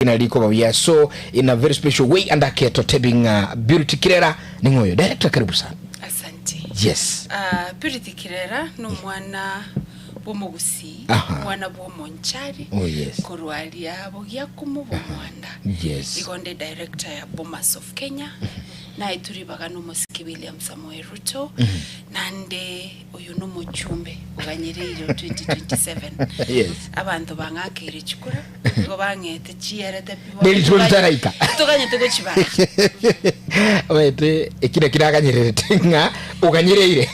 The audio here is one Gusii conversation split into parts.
Rina rikoba buya so in a very special way and aketo tebi ng'a Purity Kirera ning'o oyo director karibu sana. Asante. Yes. Ah, Purity Kirera nomwana bw'omogusii, Aha. omwana bw'omonchari, Oh, yes. korwa aria bogiakumu bw'omwanda. Yes. Igo nde director ya Bomas of Kenya, naetwe ribaga nomosike William Samoei Ruto, naende Oyo nomochumbe oganyereire o 2027. Yes. Abanto bang'akeire chikura, nigo bang'ete chierete pi bono Nerituko toganye- ritaraika. toganyete gochibara. Omanyete eki naki naganyererete ng'a oganyereire.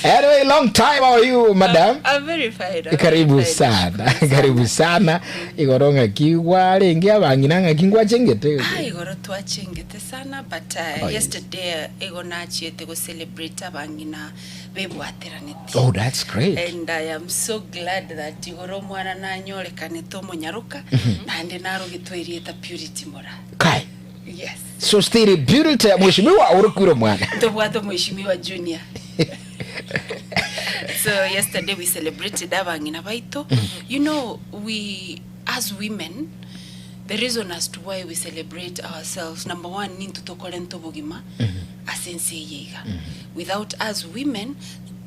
Anyway, long time how are you madam? I'm very fine. I'm Karibu very fine, sana, nashukuru karibu sana. Igoro ng'aki gwarenge abang'ina ng'aki ngwachengete. Ah, igoro twachengete sana but uh, Oh, yes. yesterday uh, igo nachiete go celebrate abang'ina bebwateraneti. Oh, that's great. And I am so glad that igoro omwana nanyorekanete omonyaroka naende narogetwe erieta Purity Mora. Kai. Yes. So still Purity mheshimiwa orokwire omwana. Ntobwate omweshimiwa Junior. So yesterday we celebrated abang'ina baito. You know, we as women, the reason as to why we celebrate ourselves, number one, nintwe tokorenta obogima ase ense eye iga. Without us women,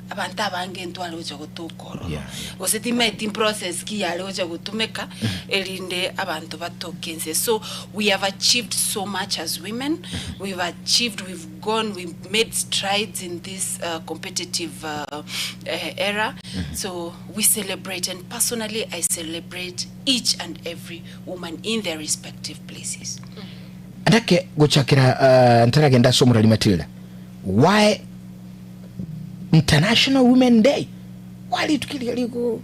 abanto abange ntware gocha gotoka ororo. Yeah, Gose timaeti process ki yare gocha gotumeka erinde abanto batoke ense. So we have achieved so much as women, we've achieved, we've gone, we've made strides in this uh, competitive uh, uh, era. So we celebrate, and personally, I celebrate each and every woman in their respective places. Ndake gochakera uh, ntaragenda ase omorari Matilda. Why International Women Day? Why rituko riria rigo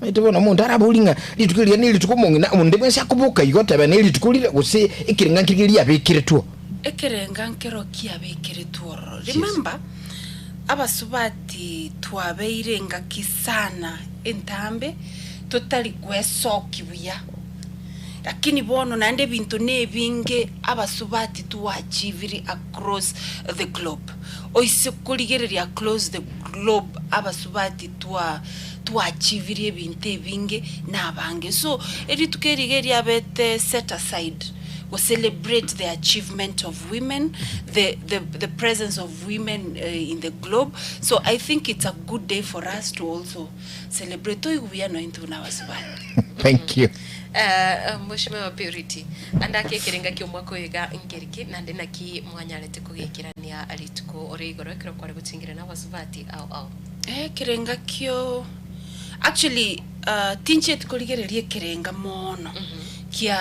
Maete bono omonto arabori ng'a rituko riria nerituko omong'ina onde bwensi akoboka igo otebe nerituko rire gose ekerenga nkeria riabekeretwe. Ekerenga nkero kiabekeretwe ororo. Remember, abasubati twabeire engaki sana entambe totari gwesoki buya. Lakini bono naende ebinto nebinge abasubati twaachiviri across the globe. Oise korigereria across the globe abasubati twa twaachivirie ebinto ebinge na abange. So, erituko eri iga eriabete set aside go celebrate the achievement of women, the, the, the presence of women in the globe. So I think it's a good day for us to also celebrate. Toigwe buya nonya intwe buna abasubati. Thank you. Eh, Mheshimiwa Purity, ande ake ekerenga ki'omwaka oyo iga nkeriki, naende naki mwanyarete kogekerania rituko ore igoro ekero kware gochingera nabasubati ao ao? Ekerenga kio actually uh, tinchieti korigereria ekerenga mono kia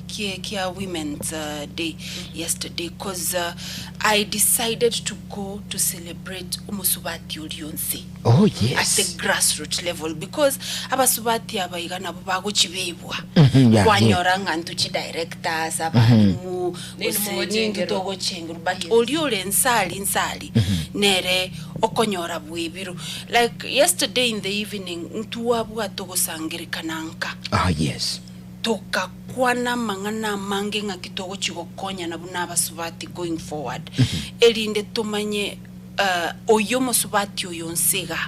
kia kia women's uh, day yesterday cause uh, I decided to go to celebrate omosubati oria onse Oh at the yes. grassroot level because abasubati aba iga nabo bagochibebwa Mhm, yeah, kwanyora ng'a intwe chidirectors abalimu Nini gose nintwe mogochengerwa. togochengerwa but oria ore nsari nsari nere okonyora bwebiro. Like yesterday in the evening ntwabwate ogosangerekana nka, Ah yes. tokakwana amang'ana amange ng'aki togochia gokonyana buna abasubati going forward, erinde tomanye oyio omosubati oyo nse iga,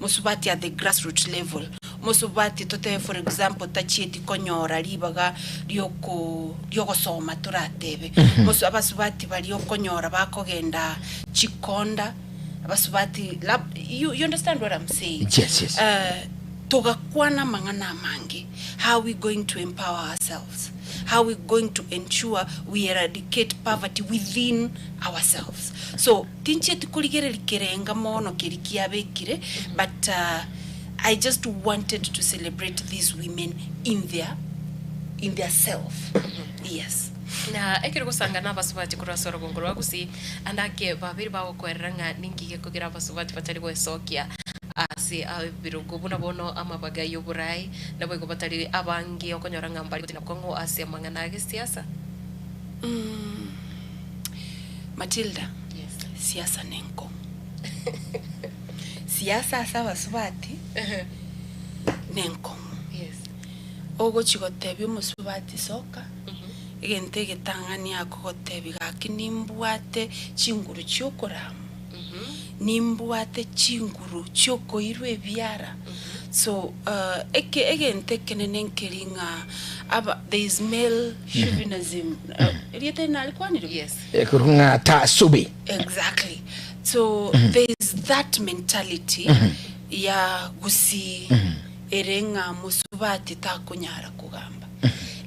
mosubati at the grassroot level, mosubati totebe for example tachieti konyora ribaga rioko riogosoma toratebe, mosu abasubati baria okonyora bakogenda chikonda, abasubati lab you, you understand what I'm saying? Yes, yes. Eh, togakwana amang'ana amange, how we going to empower ourselves, how we going to ensure we eradicate poverty within ourselves. So tinchieti korigereria kerenga mono keria kiabekire, but uh, I just wanted to celebrate these women in their in their self. Yes. Na ekero gosanga nabasubati korwa ase orogongo rwa Gusii, ande ake babere bagokoerera ng'a ninki gekogera abasubati batari gwesokia ase ebirogo buna bono amabaga y'oboraai, naboigo batari abange okonyora ng'a mbari gotina bokong'u ase amang'ana a gesiasa. Matilda, Yes. siasa nenkong'u. Siasa ase abasubati nenkong'u. Yes. Ogochia gotebia omosubati soka, egento egetang'ani akogotebia gaki nimbwate chinguru chiokorama, nimbwate chinguru chiokoirwa ebiara. So uh, eke egento ekenene nkeri ng'a aba there is male chauvinism uh, erieta eri narikwanire buya? Yes. Ekorwa ng'a tasubi. Exactly. So there is that mentality ya gusii ere ng'a mosubati takonyara kogamba.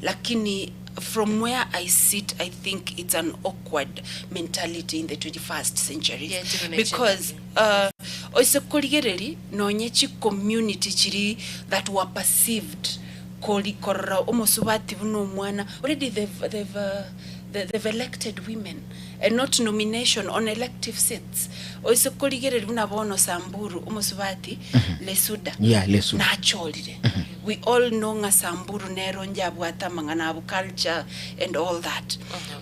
Lakini from where I sit I think it's an awkward mentality in the 21st century Yeah, chiro ne because uh, oise korigereria nonye chi community chiri that were perceived kori korora omosubati buna omwana already they've, they've, uh, they've elected women and not nomination on elective seats oise korigereria buna bono Samburu omosubati Lesuda Yeah, Lesuda. nachorire we all know ng'a Samburu nero njabwate amang'ana abo culture and all that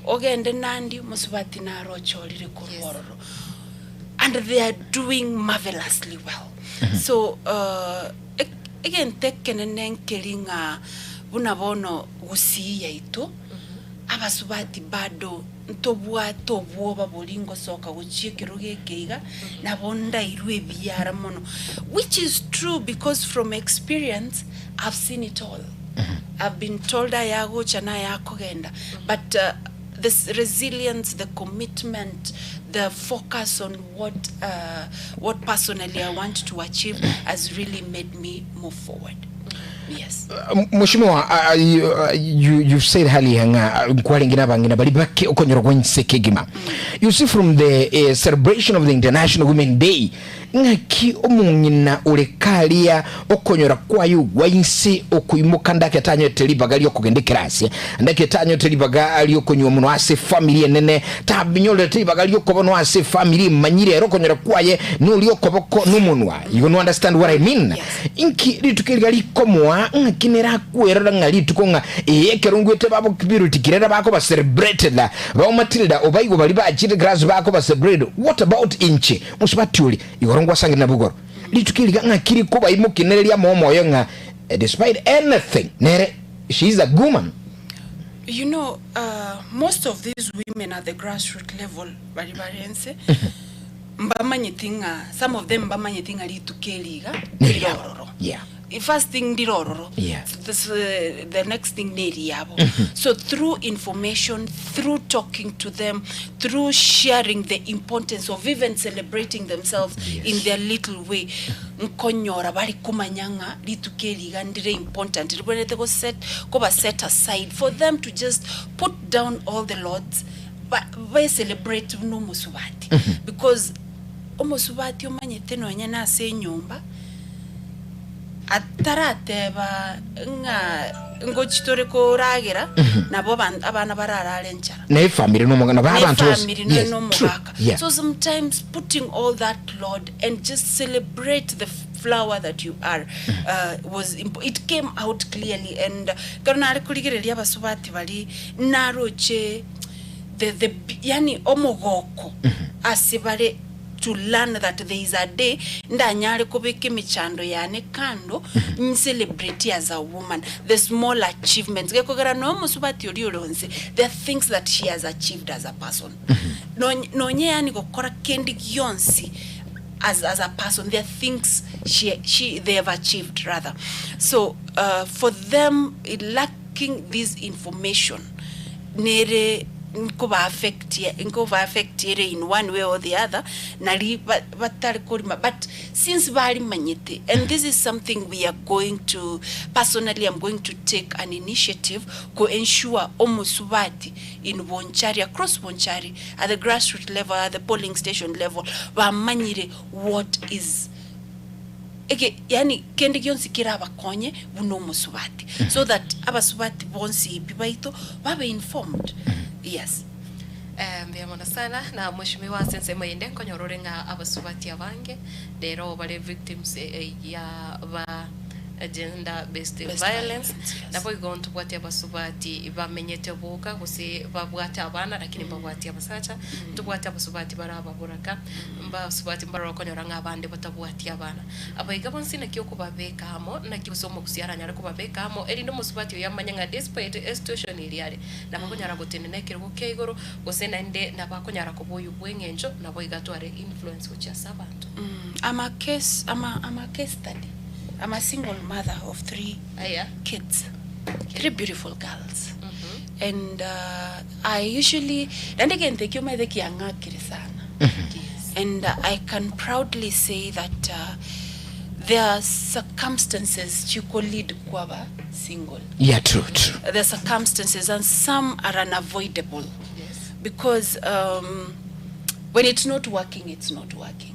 ogende Nandi omosubati naro ochorire korwa Yes. ororo and they are doing marvelously well so uh, egento ekenene nkeri ng'a buna bono gusii yaito abasubati bado ntobwate obwoba boria ngosoka gochia ekerogo eke iga nabo ndairwe ebiara mono which is true because from experience I've seen it all I've been told ayagocha na ayakogenda but uh, this resilience the commitment the focus on what uh, what personally I want to achieve has really made me move forward yes Mheshimiwa, you, you, you've said hali ng'a nkwarenge na abang'ina bari bake okonyora gwense kegima. You see from the uh, celebration of the International Women Day, ng'aki omong'ina ore karia okonyora kwaye gwa inse okoimoka ndake atanywete ribaga riokogenda ekerasi ndake atanywete ribaga riokonywa mono ase family enene tabinyorete ribaga riokobonwa ase family manyire ero okonyora kwaye noria okoboko nomonwa. You no understand what I mean? Yes. Inki rituko eriga rikomoa ng'aki nerakwerora ng'a rituko ng'a ee ekero ngwete babo kibiruti kirera bakoba celebrated baumatilda obaigo bari bachire grass bakoba celebrated what about inche musubati ori igoro ngwasangire na bugoro rituko eriga ng'aki rikobaimokinereria momoyo ng'a eh, despite anything nere she is a woman. You know, most of these women at the grassroots level bari barense mbamanyeti ng'a some of them mbamanyeti ng'a rituko eri iga Neriabo. ndirororo. Yeah. The first thing ndirororo. Yeah. So this, the next thing neriabo. So through information, through talking to them, through sharing the importance of even celebrating themselves Yes. in their little way, nkonyora bari kumanya ng'a rituko eri iga ndire important ribwenerete go set koba set aside for them to just put down all the loads ba, ba celebrate buna omosubati because omosubati omanyete nonye na ase enyomba atarateba ng'a ngochi tore koragera nabo abana bararare enchara Na efamily nomoga na babantu bose. family Yes, true. nomogaka Yeah. so sometimes putting all that load and just celebrate the flower that you are was it came out clearly and kero nare korigereria abasubati bari naroche the, the yani omogoko ase bare to learn that there is a day ndanyare kobeka emichando yane kando ncelebrate as a woman the small achievements gekogera no omusubati ori oronse there are things that she has achieved as a person nonye yani gokora kendi gionsi as a person there are things she they have achieved rather so for them lacking this information nere nkoba affect nkoba affect ere in one way or the other nari batari korima but since bari manyete and this is something we are going to personally I'm going to take an initiative to ensure omusubati in Bonchari across Bonchari at the grassroots level at the polling station level bamanyire what is eke yani kende gionsi kirabakonye buno omusubati so that abasubati bonsi pi baito babe informed. Yes. Mbuya mono sana na mheshimiwa ase ensemo eyende nkonyora ore ng'a abasubati abange rero bare victims ya ba gender based Based violence violence, yes. nabo igo ntobwate abasubati bamenyete boka gose babwate abana lakini mbabwate abasacha ntobwate abasubati bara ababoraka mbasubati mbarora okonyora ng'a abande batabwati abana abaiga bonsi naki okobabeka amo naki gose omogusi aranyare kobabeka amo erinde omosubati oyo amanye ng'a despite esituation eria are nabo akonyara gotenena ekerogo kia igoro gose naende nabo akonyara koba oyo bwa eng'encho nabo iga atware influence gochia ase abanto. I'm a case, I'm a case study. I'm a single mother of 3 Aya. kids, 3 beautiful girls. And I usually, naende egento ekio omanyete kiang'akire sana. Yes. And I can proudly say that there are circumstances chiko lead kwaba single. Yeah, true, true. There are circumstances and some are unavoidable. Yes. Because when it's not working, it's not working.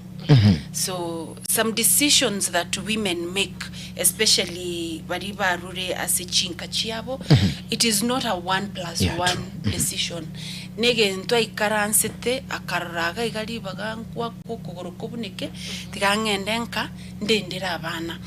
So some decisions that women make, especially bari barure ase chinka chiabo, it is not a one plus Yeah, one true. decision. Negento aikaransete akarora iga iga ribaga nkwa okogoro kobuneke tiga ng'ende nka ndendere abana.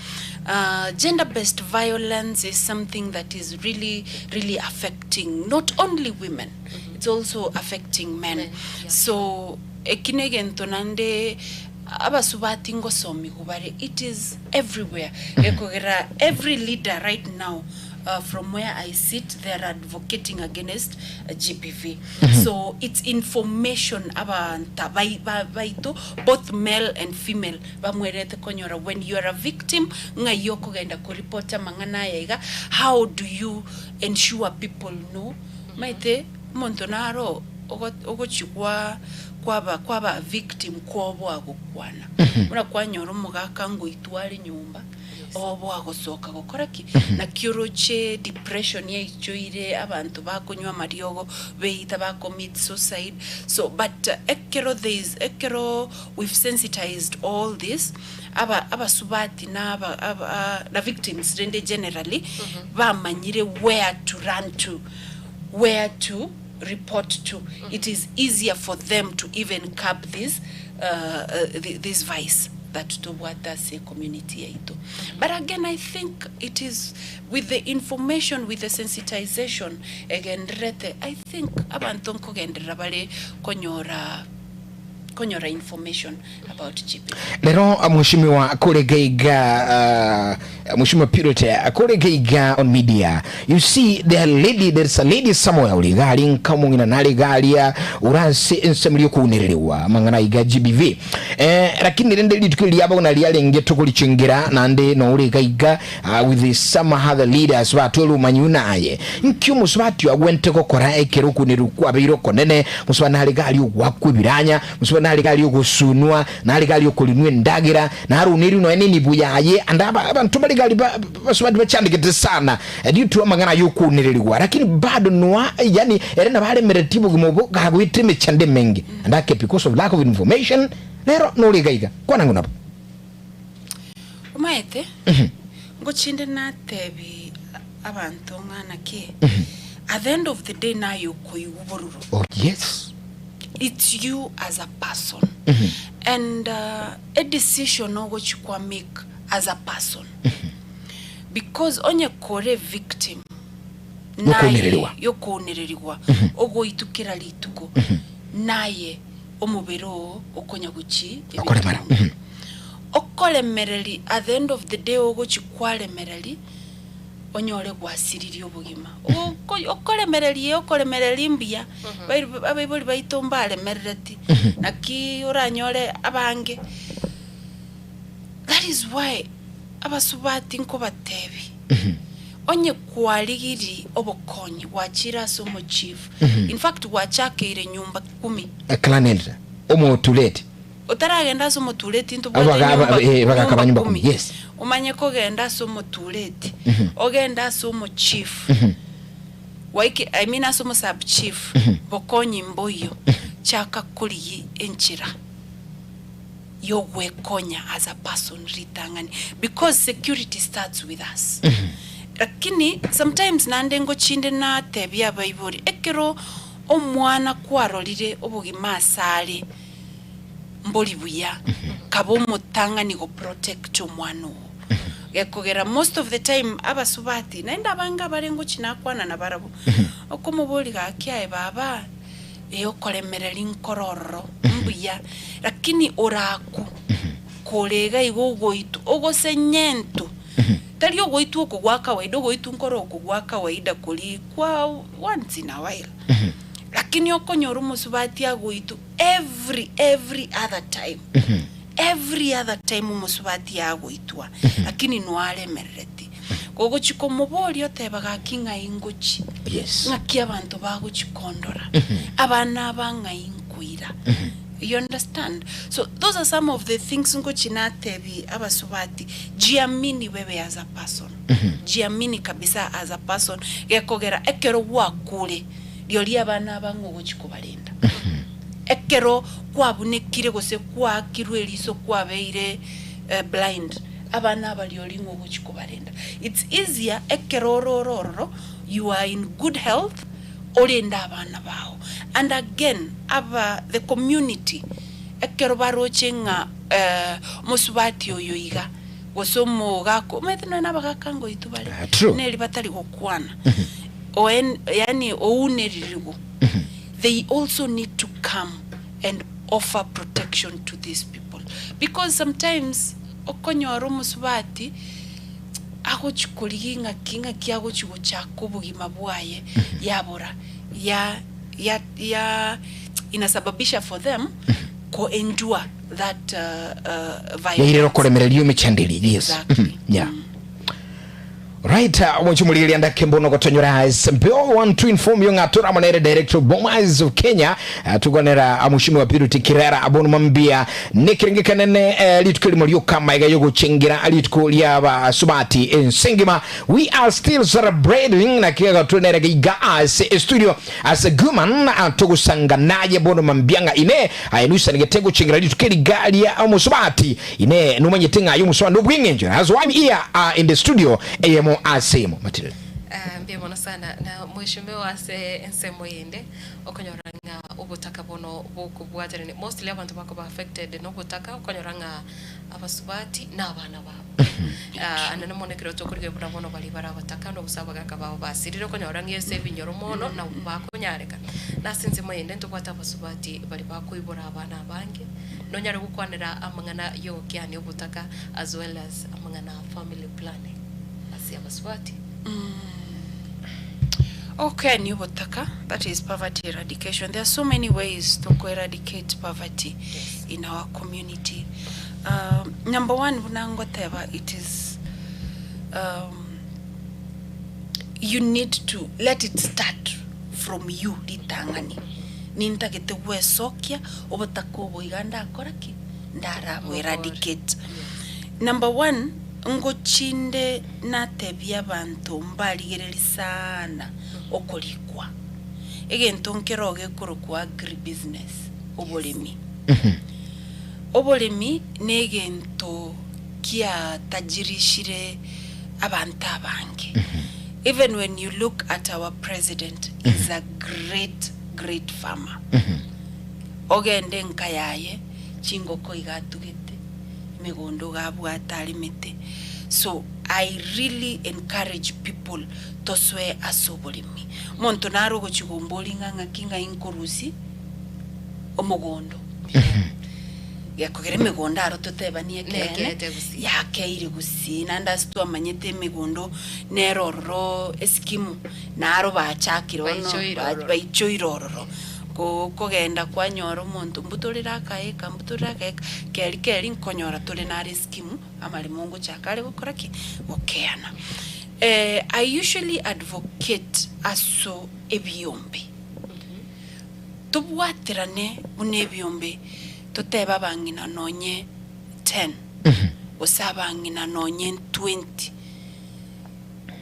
Gender based violence is something that is really really affecting not only women, it's also affecting men. Men, yeah. So eki negento nande abasubati ngosomigwa bare, it is everywhere. Gekogera every leader right now, from where I sit, they are advocating against GBV. So it's information abanta baito, both male and female, bamwerete konyora when you are a victim, ng'ai okogenda koripota mang'ana aya iga, how do you ensure people know? Maete omonto naro ogochigwa kwaba kwaba victim kwoboa gokwana. Buna kwanyora omogaka ngoitware nyomba, oboa gosoka gokora ki? Naki oroche depression yaichoire abanto bakonywa amariogo beita ba commit suicide. So but ekero there is ekero we've sensitized all this aba abasubati na aba, aba na victims rende generally bamanyire where to run to, where to report to. It is easier for them to even curb this vice that tobwata ase community yaito. But again, I think it is with the information, with the sensitization egenderete, I think abanto nkogenderera bare konyora konyora information about GBV. Lero mheshimiwa Kuregeiga, mheshimiwa Purity Kuregeiga on media, you see there lady, there's a lady somewhere uligali nkamungina naligalia uranse ensemuri okunererwa mangana iga GBV, lakini rende litukio liabo na lialenge tukulichingira nande no uligaiga with the some other leaders batwelu manyunaye nkyo musubati agwente gokora ekero kuneru kwabiro konene musuba naligali ogwakwibiranya musuba naligali ogosunwa naligali okulinwa endagira naruniri no enini buyaye andaba abantu baligali basubati bachandikete sana due to amangana yokunererwa lakini bado noa yani era nabalemerete bugimo gagwite emechande menge andake because of lack of information lero noligaiga kwanangu nabo. Omaete ngochinde natebi abanto ng'ana ki at the end of the day nayo koigwa Oh yes. It's you as a person and a decision ogochikwa make as a person because onye kore victim Yokuonererwa. Yokuonererwa ogoitukira rituko naye omubere oo okonya guchi Okoremara. Okoremereri at the end of the day ogochi kwaremereri onyore gwasiririe obogima. Okoremereri okoremereri mbuya. Abaibori baito mbaremerereti naki oranyore abange. That is why abasubati nkobatebi onye kwarigiri obokonyi gwachira ase omochief, in fact gwachakeire nyumba kumi. Clan elder omotulete. Otaragenda ase omotureti Bagakaba nyumba kumi, yes. Omanye kogenda ase omotureti, ogenda ase omochief, waike, I mean ase omo sub chief, bokonyi mboyo chaka korigi enchera yogwekonya as a person ritang'ani because security starts with us. Lakini sometimes nande ngochinde natebia abaibori ekero omwana kwarorire obogima asare mbori buya kaba omotang'ani go protect omwana oo gekogera most of the time abasubati naende abange abare ngochi nakwana na barabwo okomobori gaki aye baba e okoremereri nkorororo mbuya lakini oraku korega igo ogoitu ogosenyento tari ogoitu oko gwa kawaida ogoitu nkoro oko gwa kawaida kori kwa once in a while lakini okonyora omosubati agoitu every other time. Every other time omosubati agoitwa, lakini noaremerereti. Gogochi komoboria oteba gaki ng'ai ngochi? Yes. Ng'aki abanto bagochi kondora? Abana aba ng'ai nkoira? You understand? So those are some of the things ngochi natebi abasubati, jiamini wewe as a person. Jiamini kabisa as a person, gekogera ekero gwakure, rirorio abana aba ng'o ogochi kobarenda. Ekero kwabunekire gose kwaakirwe eriso kwabeire blind, abana aba rirorio ng'o ogochi kobarenda. It's easier ekero ore ore ororo, you are in good health, orende abana bao. And again, aba the community, ekero baroche ng'a omosubati oyo iga, gose omogaka, omanyete nonya na abagaka ngoitwa bare, Ah, true. neri batari gokwana, oen yaani ouneririgo, they also need to come and offer protection to these people. Because sometimes okonyora omosubati agochi korigia ing'aki ng'aki agochi gochaka obogima bwaye yabora ya ya ya inasababisha for them ko endure that Yairera violence. okoremereria emechanderi yes. Exactly. Yeah. Right, omochie omorigereria ndake mbono gotonyora as Bill want to inform you ng'a toramo nere director of Bomas of Kenya uh, tugonera mheshimiwa Purity Kirera abono mambia nekerenge kanene eh, rituko erimo rioka maiga yogochengera rituko ri'abasubati ense engima we are still celebrating na kiga tore nere geiga ase studio as a guman togosanga naye bono mambia ng'a ine aye nusanigete gochengera rituko eriga ria omosubati Inee, nomanyete ng'a aye omosoani obw'engencho? That's why I'm here in the studio eyemo ase eyemo. Matilda. Ah, mbuya mono sana na mheshimiwa ase ensemo eyende okonyora ng'a obotaka bono bokobwaterania mostly abanto bakoba affected na obotaka okonyora ng'a abasubati na abana babo Ah, anene mono ekero tokorigereria buna bono baria bare abataka na gose abagaka babo basirire okonyora ng'a ase ebinyoro mono nabo bakonyareka. Na ase ensemo eyende ntobwate abasubati baria bakoibora abana abange. Nonyare gokwanera amang'ana y'ogokiania obotaka as well as amang'ana a family planning ase abasubati. Ogokiania obotaka, that is poverty eradication, there are so many ways to eradicate poverty Yes. in our community. Number one buna ngoteba it is you need to let it start from you ritang'ani. Nintagete gwesokia obotaka obo iga ndakora ki? Ndarabo eradicate. Number one, ngochinde natebie abanto mbarigererie sana okorikwa. Egento nkero gekorokwa agribusiness, oboremi. Oboremi negento kiatajirishire abanto abange. Even when you look at our president, is a great great farmer. Ogende enka yaye, chingoko iga atugete, emegondo iga abwate aremete. So I really encourage people tosoe ase oboremi. Omonto nare ogochia gomboria ng'a ng'aki ng'ai nkorusia omogondo. Gekogera emegondo aro totebanie ekeene, Nekeete gusii. yakeire gusii naende ase twamanyete emegondo nere ororo esikimu naro bachakire bono Baichoire ba- ororo. baichoire ororo. Ko okogenda kwanyora omonto mbutorere akaeka mbutorere akaeka, keri keri nkonyora tore nare esikimu amaremo ngochaka are gokora ki? Gokeana. I usually advocate aso ebiombe. Tobwaterane buna ebiombe, totebe abang'ina nonye ten, gose abang'ina nonye twenty,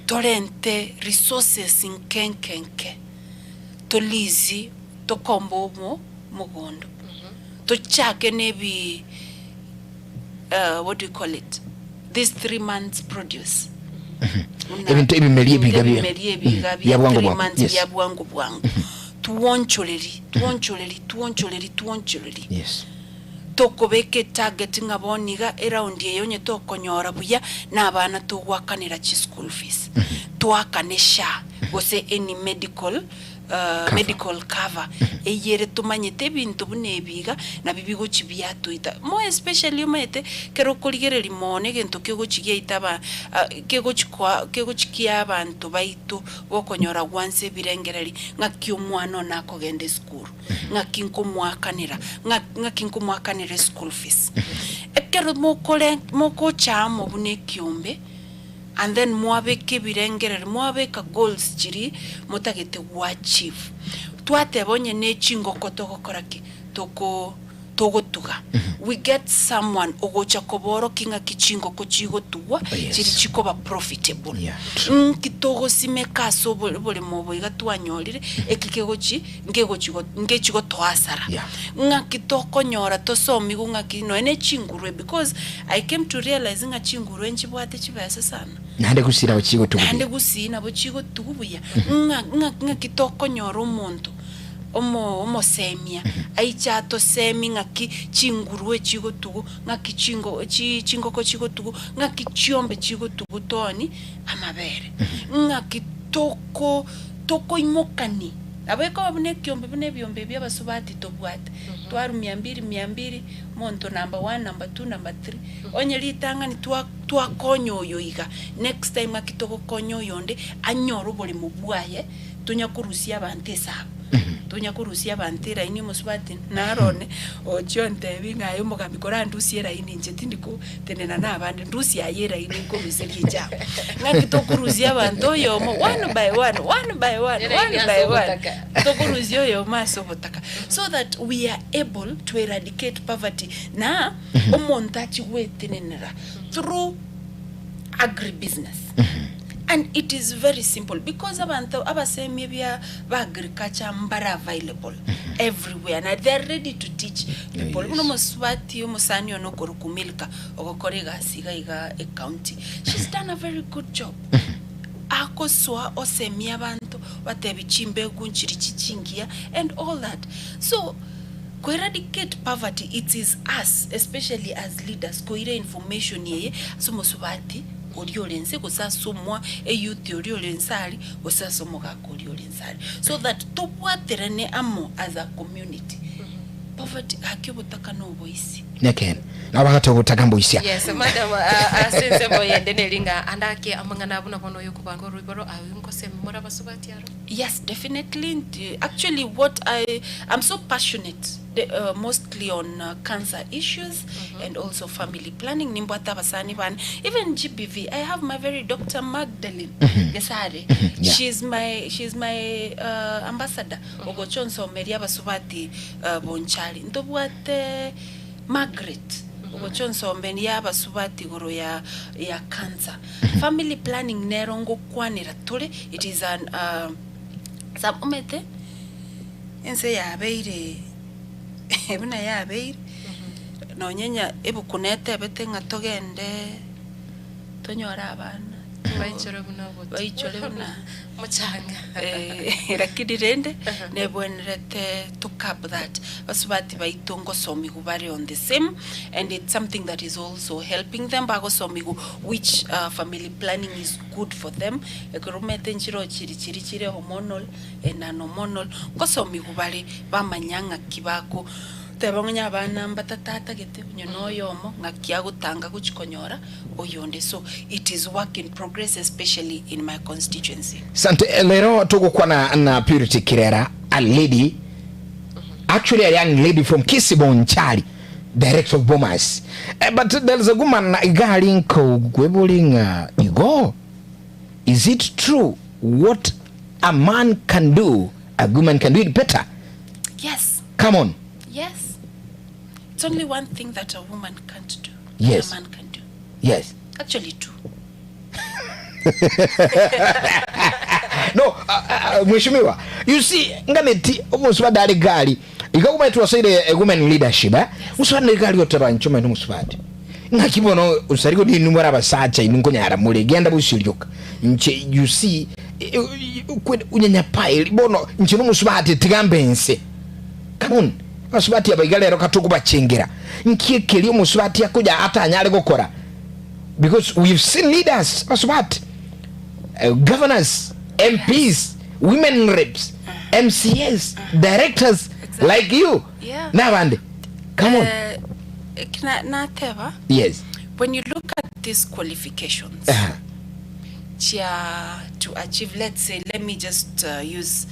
torente resources nke nke nke, tolizi tokombe omo mogondo, tochake na ebi what do you call it, this 3 months produce. Buna Ebinto ebimeri ebiga bia- ebimeri ebiga bia bia bwango three bwango, months yes. bia bwango bwango. Tuonchoreri, tuonchoreri, tuonchoreri, tuonchoreri. Tokobeka etarget ng'a bono iga eround eye onye tokonyora buya na abana togoakanera chischool fees. Toakane SHA gose any medical medical cover eyere tomanyete ebinto buna ebi iga nabio bigochi biatoita. More especially omanyete ekero okorigereria mono egento kegochi giaita aba kegochi koa kegochi kia abanto baito bokonyora gwansa ebirengereri ng'aki omwana one akogenda esukuru, ng'aki nkomoakanera, ng'a ng'aki nkomoakanera eschool fees. Ekero mokore mogocha amo buna ekiombe, and then mwabeka ebirengererio, mwabeka goals chiria motagete goachieve. Twateba onye ne chingoko togokora ki? Toko togotuga. We get someone ogocha koborokia ng'aki chingoko chigotugwa, Yes. chiria chikoba profitable. Yeah, true. Nki togosimeka ase obo oboremo obo iga twanyorire, eki kegochi nkegochi go ngechi gotoa asara. Yeah. Ng'aki tokonyora tosomigwe ng'aki nonya ne chingurue because I came to realize ng'a chingurue nchibwate chibesa sana. Naende gusii nabo chigotugwa Naende buya. gusii nabo chigotugwa buya. Ng'a ng'a ng'aki tokonyora omonto omo omosemia aiche atosemi ng'aki chingurue chigotugwa, ng'aki chingo chi chingoko chigotugwa, ng'aki chiombe chigotugwa tooni amabere. Ng'aki toko tokoimokani nabo ekoba buna ekiombe buna ebiombe ebi abasubati tobwate, twarwa mia mbili mia mbili, omonto number one, number two, number three, onye ritang'ani twa twakonya oyo iga, next time ng'aki togokonya oyonde anyore oboremo bwaye, tonya korusia abanto esabu, tonya korusia abanto eraini omosubati naro one ochia ontebi ng'a aye omogambi korandusie eraini inche tindi kotenena na abande, ndusie aye eraini nkoruserie echabo. Ng'aki tokorusia abanto oyomo one by one, one by one, Eraini one ase by one, obotaka. tokorusia oyomo ase obotaka so that we are able to eradicate poverty na omonto achie gwetenenera through agribusiness. And it is very simple because abanto abasemia bia ba agriculture mbare available everywhere na they are ready to teach people. Yes. Buna omosubati omosani one okorokwa Milka ogokora egasi iga iga ecounty, she's done a very good job. Agosoa osemia abanto obatebi chimbegu nchiri chichingiya and all that. So ko eradicate poverty it is us especially as leaders koira information eye ase omosubati oria ore inse, gose ase omwa eyouth oria ore inse aria, gose ase omogaka oria ore inse aria. So that tobwaterane amo as a community. Poverty, gaki obotaka na oboisia. Nekeene, nabo bagatoa obotaka mboisia. Yes, madam, ah, ase ensemo eyende neri ng'a ande ake amang'ana buna bono oyokobanga oroiboro aye ngosemi more abasubati aro. Yes, definitely. Nti- Actually, what I I'm so passionate the, mostly on cancer issues and also family planning. Nimbwate abasani bane even GBV. I have my very Dr. Magdalene Gesare. Yeah. She's my she's my ambassador. Ogocha onsomeria abasubati bonchari. Ntobwate Margaret ogocha onsomeria abasubati igoro ya ya cancer. Family planning nero ngokwanera tore it is an some omanyete ense yabeire buna yabeire nonye nya ebuku netebete ng'a togende tonyore abana Baichore buna obotu. Baichore buna Mochanga. Eh, lakini rende nebwenerete to curb that basubati baito ngosomigwa bare on the same and it's something that is also helping them bagosomigwa which family planning is good for them ekero omanyete nchire chiri chiri chire hormonal and non hormonal ngosomigwa bare bamanya ng'aki bako teba onye abana mbatatatagete onye na oyomo ng'aki agotanga gochi konyora oyonde so it is work in progress especially in my constituency. Sante lero togokwana na Purity Kirera a lady actually a young lady from Kisii Bonchari director of Bomas eh, but there's a woman iga ari nkokwebori ng'a igo is it true what a man can do a woman can do it better Yes. come on Yes. It's only one thing that a woman can't do. Yes. A man can do. Yes. Actually two. No, mheshimiwa, you see nganeti omusubati ari gari ikakumanya twasoire a women leadership eh? Musubati nari gari oteba nchoma ino musubati ng'aki bono osariko ninwe more abasacha inwe nkonyara more genda bosirioka nche you see unyanyapae bono nche nomusubati tiga mbe nse come on abasubati aba iga rero katokobachengera nki ekeria omosubati akonya atanyare gokora because we've seen leaders abasubati governors MPs women reps MCAs directors Exactly. like you Yeah. nabande come on Eh, ekina nateba yes when you look at these qualifications Aha. chia to achieve let's say let me just use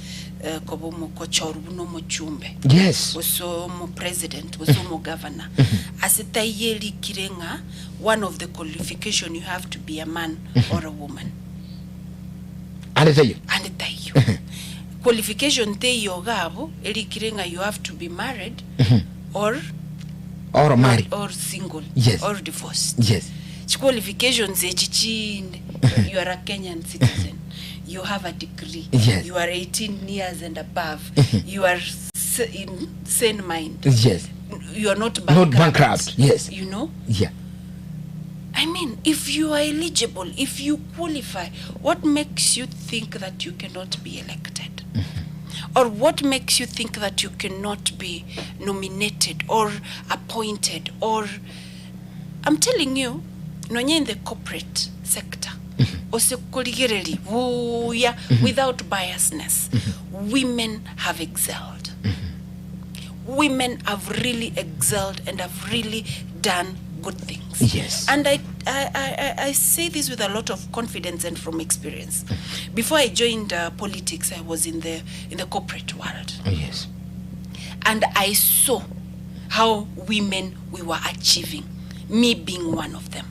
koba omokochoru buna omochumbe gose omo president gose omo governor ase taiyo erikire ng'a one of the qualification you have to be a man or a woman. Ande taiyo. Ande taiyo. Qualification teiyo iga abwo erikire ng'a you have to be married or Or married. or single or divorced. Chi qualifications echi chinde you are a Kenyan citizen, you have a degree, you are 18 years and above, you are in sane mind, you are not Not bankrupt, bankrupt. You know? I mean, if you are eligible, if you qualify, what makes you think that you cannot be elected? Or what makes you think that you cannot be nominated or appointed or I'm telling you, nonye in the corporate sector, ose korigereria buya without biasness, women have excelled. Women have really excelled and have really done good things. And I say this with a lot of confidence and from experience. Before I joined politics, I was in the, in the corporate world. And I saw how women we were achieving, me being one of them.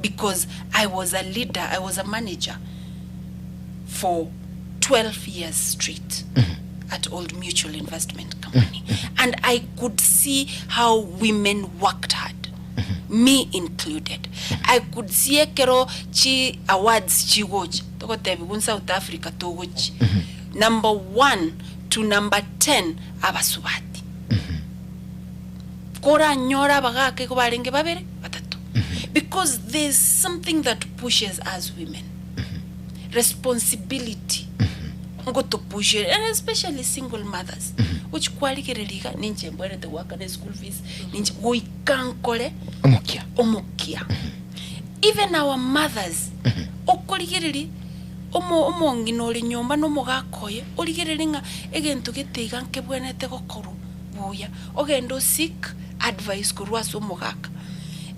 Because I was a leader, I was a manager for 12 years straight at Old Mutual Investment Company. And I could see how women worked hard, me included. I could see ekero chi awards chigocha, togotebiwa in South Africa togochi, number one to number 10 abasubati. Koranyore abagaka igo barenge babere, batato. Because there's something that pushes us women. Responsibility. Ngotopushere, and especially single mothers. Ochi kwarigereria iga, ninche mbwenerete goakana eschool fees, ninche goika nkore Omokia. omokia. Even our mothers, okorigereria omo omong'ina ore nyomba na omogaka oye, origererie ng'a egento gete iga nkebwenerete gokorwa buya, ogende o seek advice korwa ase omogaka.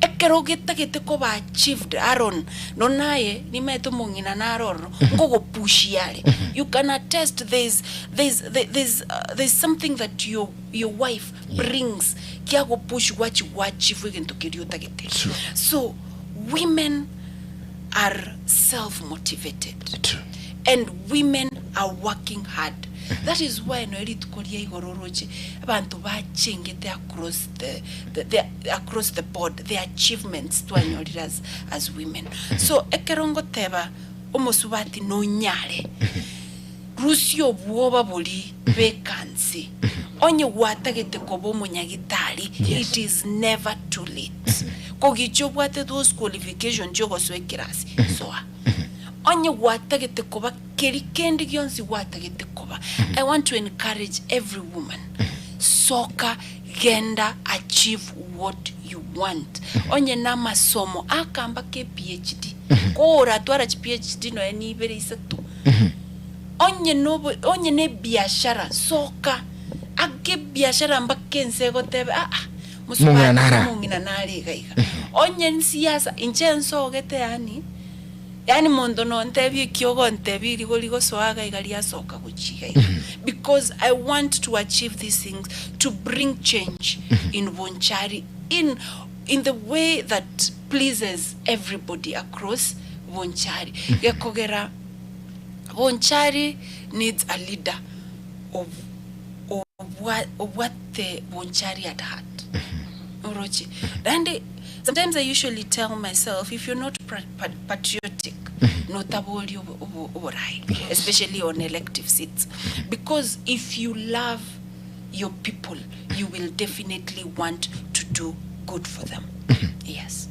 Ekero getagete koba achieved Aaron, nonya naye nimaete omong'ina naro ororo, nkogopushia are. You can attest there's, there's, there's, there's something that your, your wife brings kiagopush gwachi gwachieve egento keria otagete. So women are self motivated. And women are working hard. That is why noe rituko ria igoro oroche abanto bachengete across the, the, the, across the board the achievements twanyorire as women. So ekero ngoteba omosubati nonyare rusia obwoba bori beka nse onye gwatagete koba omonyagitari it is never too late kogicha obwate those qualification chiogosoa ekerasi soa onye gwatagete koba keri kende gionsi gwatagete koba. I want to encourage every woman, soka genda achieve what you want. Onye na amasomo akamba ke PhD koratwara chi PhD noe nibere isato onye nobo onye ne biashara soka ake biashara mpaka ense egotebe ah ah Mong'ina nara. Mong'ina nare iga iga onye nsiasa inche nsogete yaani yaani monto nontebie eki ogontebia rigo rigosoa iga iga riasoka gochia iga iga because I want to achieve these things to bring change in Bonchari in the way that pleases everybody across Bonchari gekogera Bonchari needs a leader of obwate Bonchari at heart. Oroche. Naende sometimes I usually tell myself if you're not patriotic notabori oborai especially on elective seats because if you love your people you will definitely want to do good for them. Yes.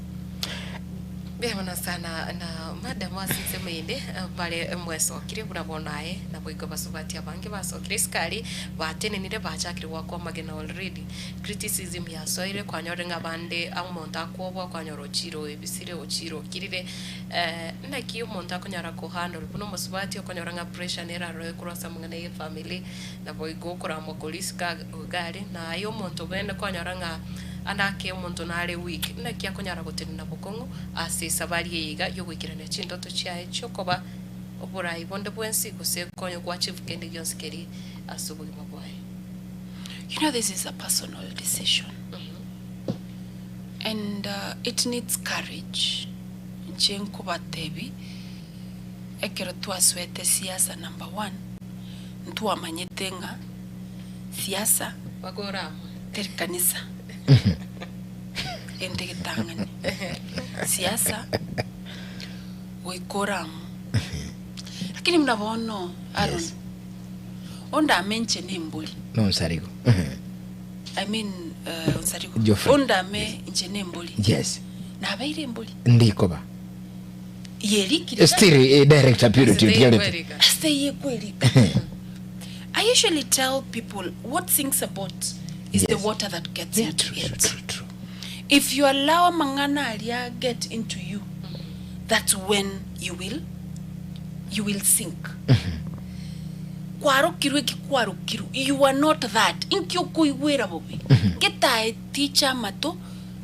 Mbuya mono sana na madam ase ensemo ende bare mwesokire buna bono aye naboigo abasubati abange basokire isiko aria batenenire bachakire goakwa amagena already criticism yasoire kwanyorire ng'a abande omonto akwoboa kwanyora ochire oebisire ochire okirire naki omonto akonyara ko handle buna omosubati okonyora ng'a pressure nere aroro korwa ase amang'ana ya efamily naboigo okoramwa koria isiko iga aria naye omonto bwene kwanyora ng'a. Ande ake omonto nare weak, naki akonyara gotenena bokong'u ase esabari eye iga y'ogoikerania chindoto chiaye chi'okoba oborai bonde bwensi gose konya goachieve kende gionsi keria ase obogima bwaye? You know this is a personal decision and it needs courage. Inche nkobatebi ekero twasoete siasa number one, ntwamanyete ng'a siasa Bagore amo. teri kanisa ente getang'ani. Siasa goika ore amo. Lakini buna bono Aaron, Yes. ondame inche nembori. Nonsarigo. I mean uh, Onsarigo. Geoffrey. Ondame inche nembori. Yes. Nabeire embori. Ndikoba. Yerikire. Still eh, director purity Ase tigarete. teikweriga. Ase yekwerika. I usually tell people what sinks a boat is the Yes. water that gets Yeah, into true, true, it. true, true. If you allow mang'ana aria get into you, that's when you will you will sink. Kwarokirwe eki kwarokirwe, you are not that. Inki okoigwera bobe? Getae ticha amato,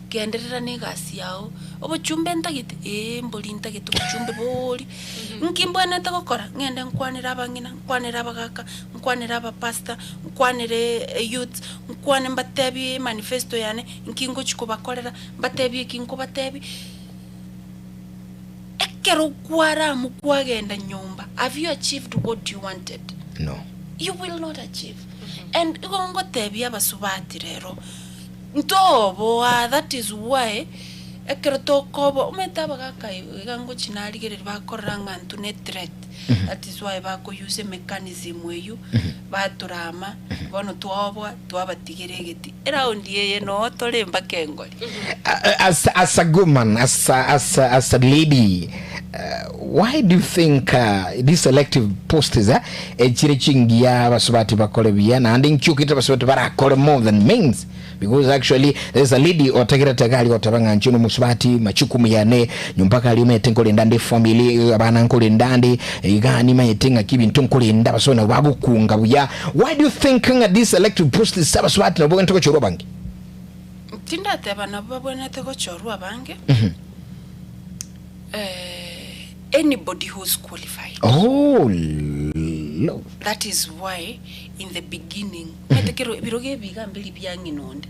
genderera na egasi yao. Obochumbe ntagete, ee mbori ntagete obochumbe boori. Nki mbwenerete gokora? Ng'ende nkwanere abang'ina, nkwanere abagaka, nkwanere abapastor, nkwanere youths, nkwane mbatebie emanifesto yane, nki ngochi kobakorera, mbatebie eki nkobatebia. Ekero kwaramu kwagenda nyomba, have you achieved what you wanted? No. You will not achieve. And igo ngotebia abasubati rero, ntoboa, that is why ekero tokoboa, omanyete abagaka iga ngochi narigereria bakorora ng'a intwe ne threat, that is why bako use emechanism eywo, batorama, bono twaoboa, twabatigera egeti. Eraundi eye noo tore mpaka engori. As, as a woman, as a, as a, as a lady, uh, why do you think uh, these selective posts eh, echire chingiya abasubati bakore buya naende nki okete abasubati barakore more than mens because actually there's a lady otegerete iga aria goteba ng'a inche nomosubati machukumu yane nyomba iga aria omanyete nkorenda nde efamily abana nkorenda nde iga nimanyete ng'aki ebinto nkorenda abasubati nabo bagokunga buya why do you think ng'a these selective posts abasubati nabo bagwenerete gochorwa abange? Tindateba nabo babwenerete gochorwa abange, anybody who's qualified. Oh Lord. That is why in the beginning, omanyete kero ebirogo ebi iga mbiri bia ng'ina onde.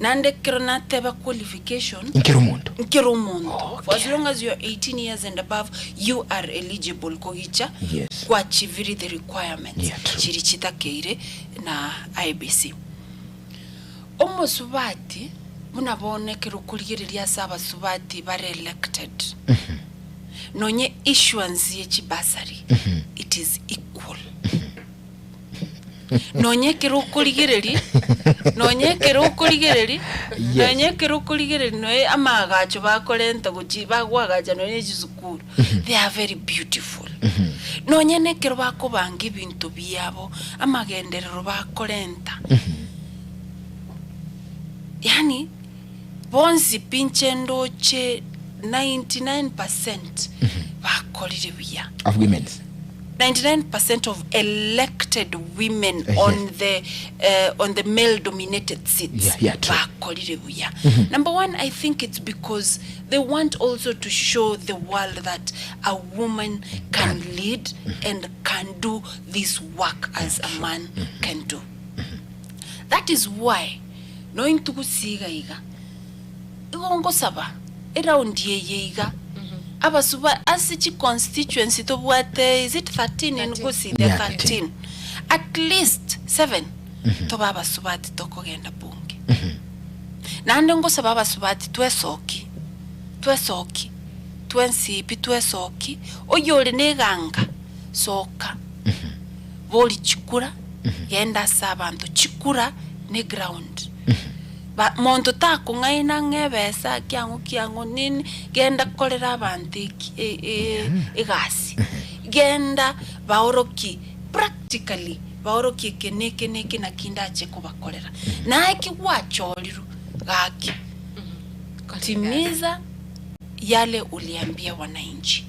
Naende ekero nateba qualification, Nkere omonto. nkere omonto. For as long as you are 18 years and above, you are eligible kogicha Yes. kwachiviri the requirements Yeah, true. chiri chitakeire na IEBC. Omosubati buna bono ekero okorigereria ase abasubati bare elected, nonye issuance ye chibursary, it is equal. Nonye ekero okorigereria, nonye ekero okorigereria, Yes. nonye ekero okorigereria noe amaagacho bakorenta gochi bagoagacha nonye chisukuru, they are very beautiful. Nonye na ekero bakobanga ebinto biabo, amagenderero bakorenta, Yaani bonsi pi inche ndoche 99 percent bakorire buya. Of women's. 99 percent of elected women Eh, on yes. the on the male dominated seats Yeah, yeah, true. bakorire buya. Number one, I think it's because they want also to show the world that a woman can lead and can do this work as a man can do. That is why nointwe gose iga iga, igo ngosaba eraundi eye iga, abasuba ase chiconstituency tobwate is it 13 in Gusii? There Yeah, 13. At least seven tobe abasubati tokogenda bunge. Naende ngosaba abasubati twesoki, twesoki, twensi pi twesoki, oyore na eganga, soka. Bori chikura, genda ase abanto, chikura ne ground. Ba monto takong'aina ng'a ebesa kiang'o kiang'o nini, genda korera abanto eki e- e- egasi. Genda baorokie practically, baorokie eke na eke na eke naki ndache kobakorera. Naye eki gwachorirwe, gaki, timiza yale uliambia wananchi.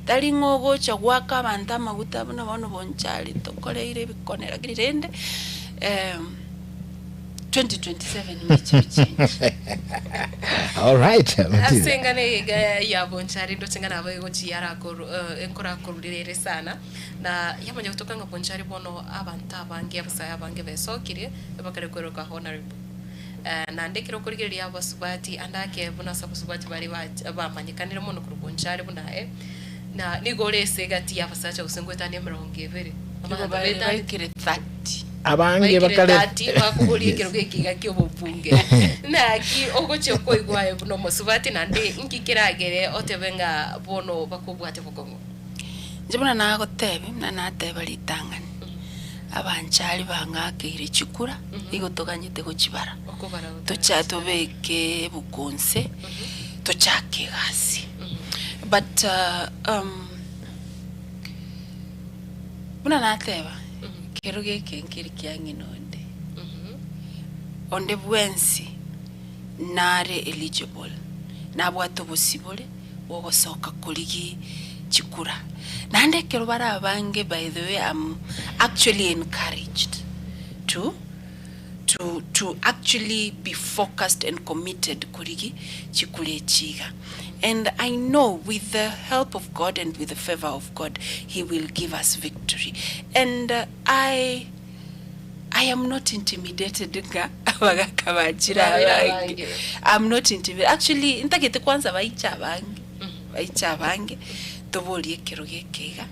Tari ng'a ogocha goaka abanto amaguta buna bono bonchari tokoreire ebikone lakini rende. 2027 mbiche bichenche. All right, Ase Matilda. eng'ana eye iga ya Bonchari ndoche ng'a nabo egochia arakoru eh, enkorakorurire ere sana na yamanya gotoka ng'a Bonchari bono abanto abange abasae abange besokirie ebakare kweroka honorable. Eh, naende ekero okorigereria abasubati ande ake buna ase abasubati baria ba bamanyekanire mono korwa Bonchari buna aye, na nigo ore ase egati ya abasacha gose ngoetania emerongo ebere, Nigo abanto bare betane baikire 30. Abange baikire bakare 30 bakoboria Yes. ekerogo eke iga kia obobunge. Naki ogochia koigwa aye buna omosubati naende inki keragere otebe ng'a bono bakobwate bokong'u? Inche buna nagotebi, buna nateba ritang'ani, abanchari bang'akeire chikura, igo toganyete gochibara. Okobara Tocha gotarachi. tobeke ebuku nse, tochake egasi. But um, buna nateba, kero geke nkeri kia ng'ina onde. Onde bwensi nare eligible, nabwate obosibore bwogosoka korigi chikura. Naende ekero bare abange by the way am actually encouraged to to to actually be focused and committed korigi chikura echi iga. And I know with the help of God and with the favour of God he will give us victory. And I I am not intimidated ng'a abagaka bachire Babeire abange. abange. I'm not intimidated. Actually, ntagete kwanza baiche abange, baiche abange, toborie ekerogo eke iga,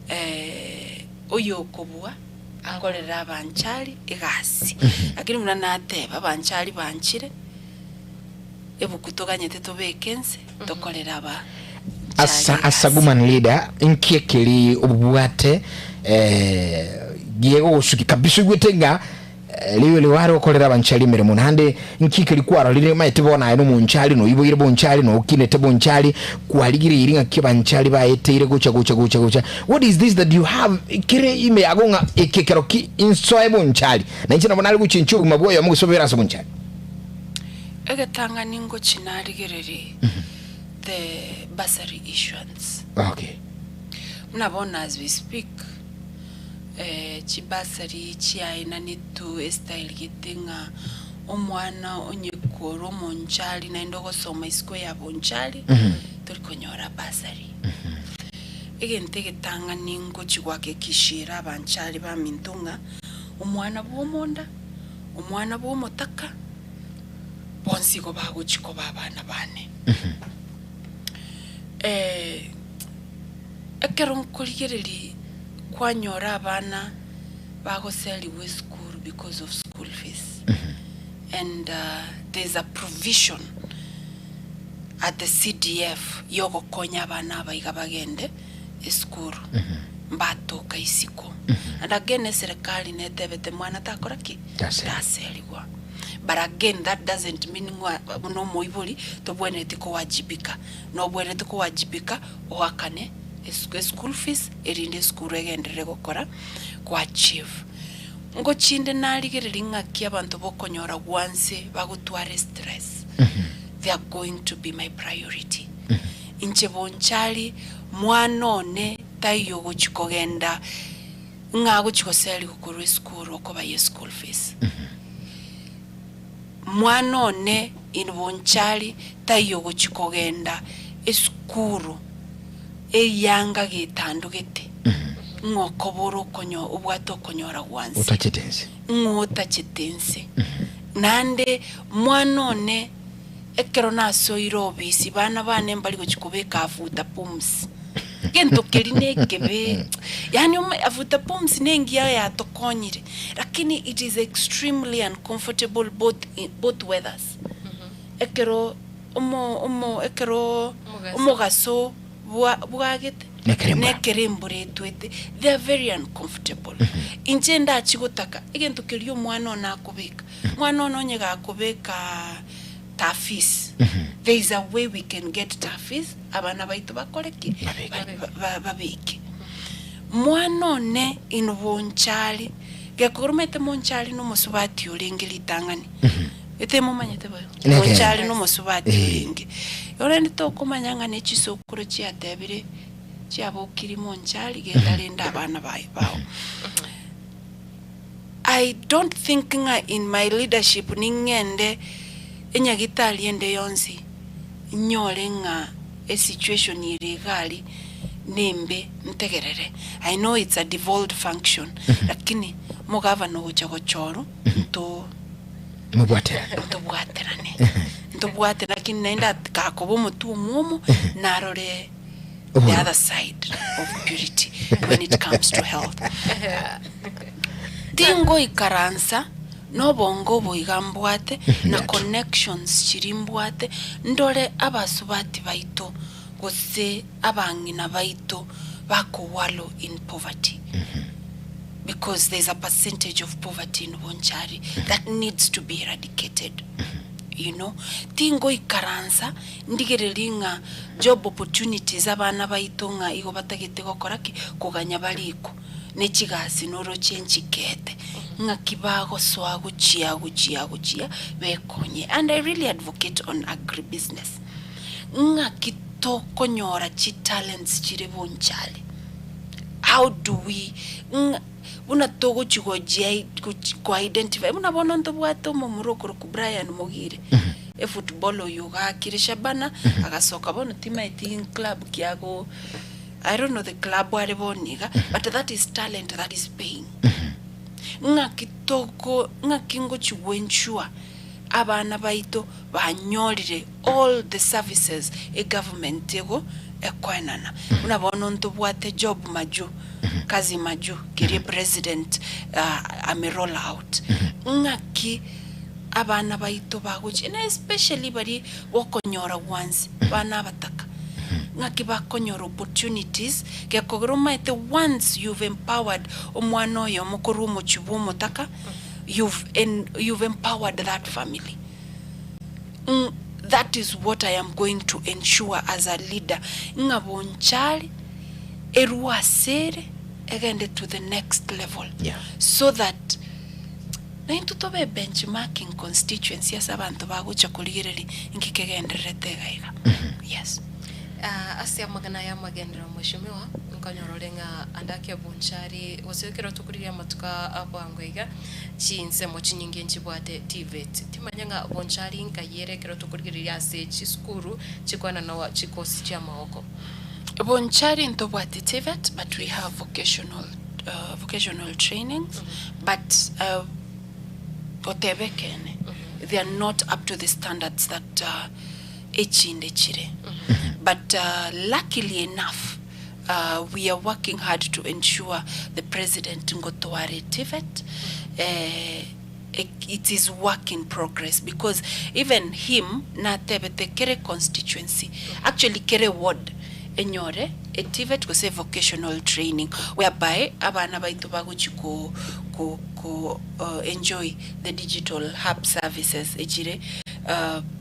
eh, oyokobua akorere abanchari egasi. Lakini buna nateba, abanchari banchire, ebuku toganyete tobeke nse, tokorere aba Asa, nchari asa egasi. woman leader nki ekeri obwate eh, giegogosuki kabisa oigwete ng'a eh, riwe riware okorera abanchari emeremo naende nki ekeri kwarorire maete bono aye nomonchari noiboire bonchari nokinete bonchari kwarigereiri ng'aki abanchari baeteire gocha gocha gocha gocha what is this that you have kere ime yago ng'a eke ekero ki insoe bonchari na inche nabo nare gochenchia obogima bwa oyomo gose obere ase bonchari. Egetang'ani ngochi narigererie the bursary issuance. Okay. Buna bono as we speak, eh, chibursary chiaenanetwe estyle gete ng'a omwana onye korwa omonchari naende ogosoma isiko ya bonchari, tori konyora bursary. Egento egetang'ani ngochi gohakikishira abanchari baminto ng'a omwana bwa omonda, omwana bwa omotaka, bonsi igo bagochia koba abana bane. Eh, ekero nkorigereria kwanyora abana bagoserigwa esukuru because of school fees and there's a provision at the CDF yogokonya abana aba iga bagende esukuru mbatoka isiko. And again eserekari netebete mwana takora ki? Taserigwa. Taserigwa. But again that doesn't mean ng'a buna omoibori tobwenereti kowajibika. Nobwenerete kowajibika oakane eschool fees erinde esukuru egenderere gokora go achieve. Ngochinde narigereria ng'aki abanto bokonyora gwanse bagotwara estress, they are going to be my priority. Inche bonchari mwana one taiyo ogochia kogenda ng'a agochia goserigwa korwa esukuru okoba ye school fees. Mwana one in bonchari taiyo ogochia kogenda esukuru eyanga getandogete ng'a okobora okonyo obwate okonyora gwanse Otachete ense. ng'a otachete ense. Naende mwana one ekero nasoire obisi bana bane mbari gochia kobeka afuta pumsi. Gento keria nekebe, yaani ome afuta pumsi nengiya yatokonyire, lakini it is extremely uncomfortable both in both weathers. Ekero omo omo ekero Omogaso. omogaso bwa bwagete Nekero embura. nekero embura etwete, they are very uncomfortable. Inche ndachie gotaka, egento keria omwana one akobeka, omwana one onye gakobeka tafis, there is a way we can get tafis abana baito bakore ki? Babeke. Ba- ba- babeke. Mwana one in bonchari, gekoromete monchari na omosubati orenge ritang'ani, ete momanyete boigo? Neke. Monchari na omosubati Eh. orenge. Orende tokomanya ng'a ne chisokoro chiatebire chiabokiri monchari genda rende abana baye bao. I. I don't think ng'a in my leadership ning'ende enyagitari ende yonsi nyore ng'a esituation ere iga aria nembe ntegerere. I know it's a devolved function lakini omogavana ogocha gochorwa nto Mobwaterane. ntobwaterane. Ntobwate lakini naende at gakoba omotwe omwomo narore the Oboru. other side of purity when it comes to health. Tingoikaransa nobongo obo iga mbwate na connections chiria mbwate ndore abasubati baito gose abang'ina baito bakowallow in poverty because there's a percentage of poverty in Bonchari that needs to be eradicated you know. Tingoikaransa Ndigererie ng'a job opportunities abana baito ng'a igo batagete gokora ki? Koganya barikwo ne chigasi noroche nchikete ng'aki bagosoa gochia gochia gochia bekonye. And I really advocate on agribusiness ng'aki tokonyora chitalents chire bonchari, how do we ng'a buna togochi gochia gochi ko identify buna bono ntobwate omomura okorokwa Brian Mogire. Efootball oyio ogakire Shabana agasoka bono timaeti club ki ago I don't know the club are bono iga but that is talent that is paying. Ng'aki toko ng'aki ngochi go ensure abana baito banyorire all the services egovernment ego ekoenana. Buna bono ntobwate job majuu kazi majuu keria president ame roll out ng'aki abana baito bagochia, na especially baria bokonyora gwansi, abana abataka, ng'aki bakonyora opportunities, gekogera omaete once you've empowered omwana oyomo korwa omochie bwa omotaka, you've en you've empowered that family. Ng that is what I am going to ensure as a leader, ng'a bonchari erwe ase ere, egende to the next level, Yeah. so that. Naintwe tobe benchmarking constituency ase abanto bagocha korigereria inki kegendererete iga iga. Yes. Ah, ase amang'ana aya amagenderero mweshimiwa, nkonyora ore ng'a ande ake Bonchari, gose ekero tokorigia amatuko a bwango iga, chinsemo chinyinge nchibwate TVET. Timanya ng'a Bonchari nkai ere ekero tokorigereria ase chisukuru chikoenana chikosi chi'amagoko. Bonchari ntobwati TVET but we have vocational vocational trainings but goteba ekeene they are not up to the standards that echinde chire but luckily enough we are working hard to ensure the president ngotware TVET it is work in progress because even him natebete kere constituency actually kere ward enyore a TVET gose vocational training whereby abana baito bagochi ko ko ko enjoy the digital hub services echire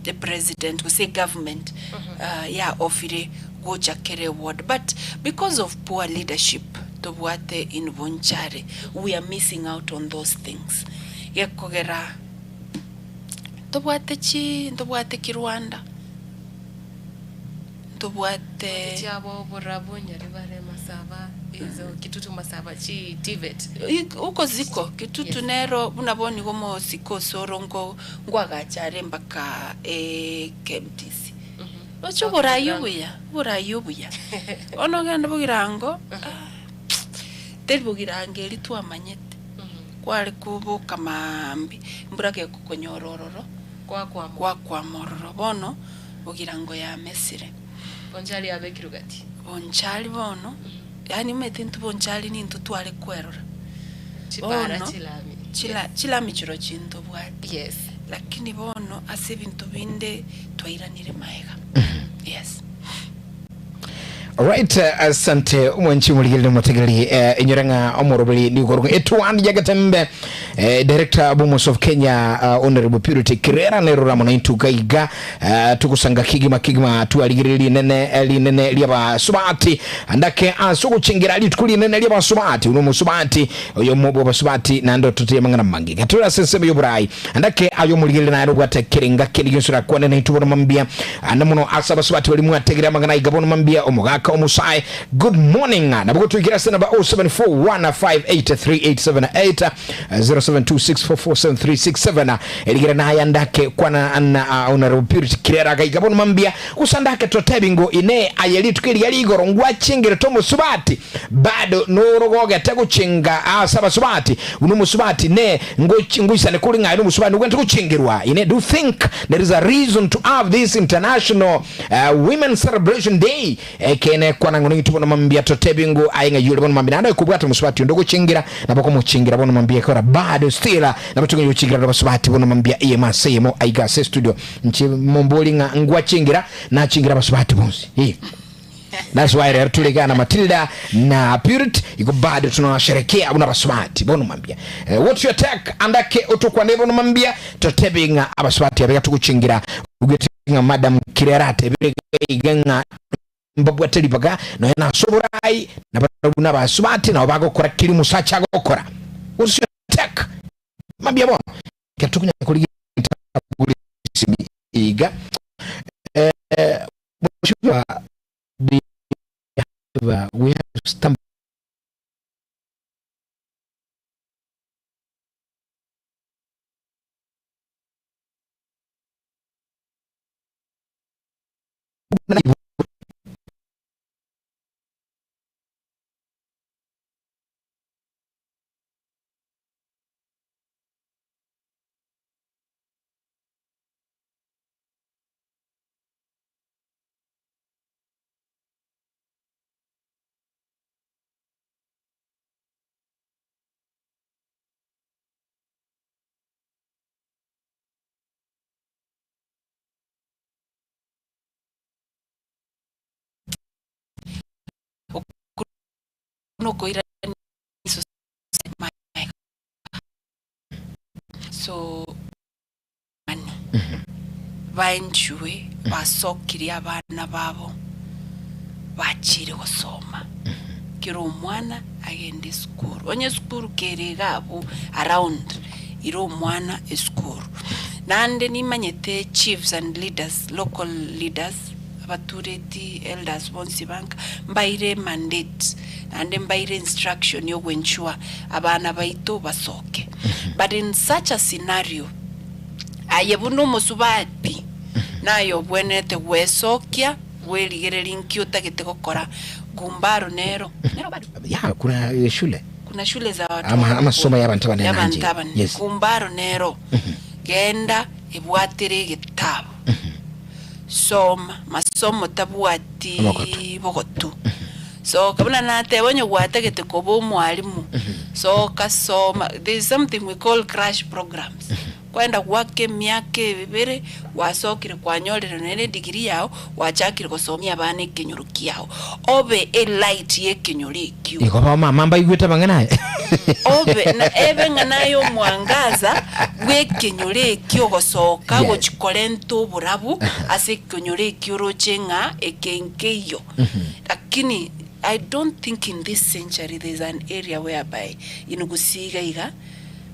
the president gose government ya offire gocha kere ward but because of poor leadership tobwate in Bonchari we are missing out on those things gekogera tobwate chi ntobwate Kirwanda ntobwate. Chiabo borabu Nyaribare Masaba izo Kitutu Masaba chi TVET. Uko ziko Kitutu Yes. nero buna bono igo omosike osoro nko nkoagacha are mpaka KMTC. Roche oborai obuya, oborai obuya. Bono ogende bogirango, teri bogirango eria twamanyete, kware koboka maambia, embura gekokonyora ororo, Gwakwama. gwakwama ororo. Bono, bogirango yamesire. Bonchari abekirwe gati. Bonchari bono, yaani omanyete intwe bonchari nintwe tware kwerora. Chipara Bono, chilami. chila chilami chirochio intobwate. Yes. Lakini bono ase ebinto binde twairanire maega. Yes. Alright, asante omwanchi omorigereria omotegereri eh, inyore ng'a omoroberi nigo orokwa Etwan Yagatembe eh, director Bomas of Kenya uh, Honorable Purity Kirera nerora mono intuka iga eh, tugosanga kigima kigima twarigereria rinene eh, rinene ri'abasubati andake ase ogochengera rituko rinene ri'abasubati uno omosubati Oyomo bw'abasubati naende ototerie amang'ana amange. Gatore ase ensemo y'oboraai, andake aye omorigereria naye nobwate ekerenga kende gionsi orakwane naintwe bono mambia. Ande mono ase abasubati baria mwategire amang'ana aiga bono mambia, omogaka. Mogaka Omosae good morning. Nabo gotoikera ase namba 0741583878 0726447367 erigere naya ndake kwana na Honorable Purity Kirera gaiga bono mambia gusa ndake totebi ngo ine aye rituko eriya rigoro ngwachengerete omosubati bado norogogete gochenga ase abasubati buna omosubati ne ngoisane kore ng'a aye nomosubati nogwenerete gochengerwa ine do think there is a reason to have this international women celebration day Ekeene kwana ng'o naintwe bono mambia totebi ng'o aye ng'ai ore bono mambia naende kobwata omosubati onde ogochengera nabo okomochengera bono mambia ekora bado still nabo togende gochengera nabasubati bono mambia eyemo ase eyemo aiga ase estudio inche mombori ng'a ngwachengera nachengera abasubati bonsi eh. That's why rero tore iga na Matilda na Purity igo bado tunawasherekea buna abasubati bono mambia eh, what's your take andake otokwane bono mambia totebi ng'a abasubati abega togochengera ugete ng'a Madam Kirera atebire iga ng'a mbabwate ribaga nonya nase oborai, na barabwo nabasubati nabo bagokora keria omosacha agokora. What's your take? Mambia bono ekero tokonya korigia ntagure esimi iga eh, mheshimiwa, we have, we have stamp Okwo nokoirania magega. So mani baenchwe basokirie abana babo bachire gosoma. Kera omwana agende esukuru. Onye esukuru kere iga abwo around, ira omwana esukuru. Naende nimanyete chiefs and leaders, local leaders, abatureti, elders bonsi banka, mbaire emandate naende mbaire instruction ya ogoensure abana baito basoke. But in such a scenario, aye buna omosubati, naye obwenerete gwesokia Bwerigererie nki otagete gokora. Gumbaro nero. Nero bado. Ya, kuna eh, shule. Kuna shule za watu Ama- amasomo y'abantu abanene y'abantu nanje. abanene. Yes. Gumbaro nero. Genda ebwatere egetabu. Soma masomo tabwati Obogotu. bogotu. Soka buna nateba onye gwatagete koba omwalimu soka soma there is something we call crash programs. Kwenda goaka emiaka ebere, gwasokire kwanyorire nonya edigiri yao, gwachakire gosomia abana ekenyoro kiao, obe elight y'ekenyoro ekio. Igo bamama mbaigwete amang'ana aya. Obe na ebe ng'a naye omwangaza bw'ekenyoro ekio ogosoka Yes. gochia korenta oborabu ase ekenyoro ekio oroche ng'a eke nkeiyo. Lakini I don't think in this century there is an area whereby in Gusii iga iga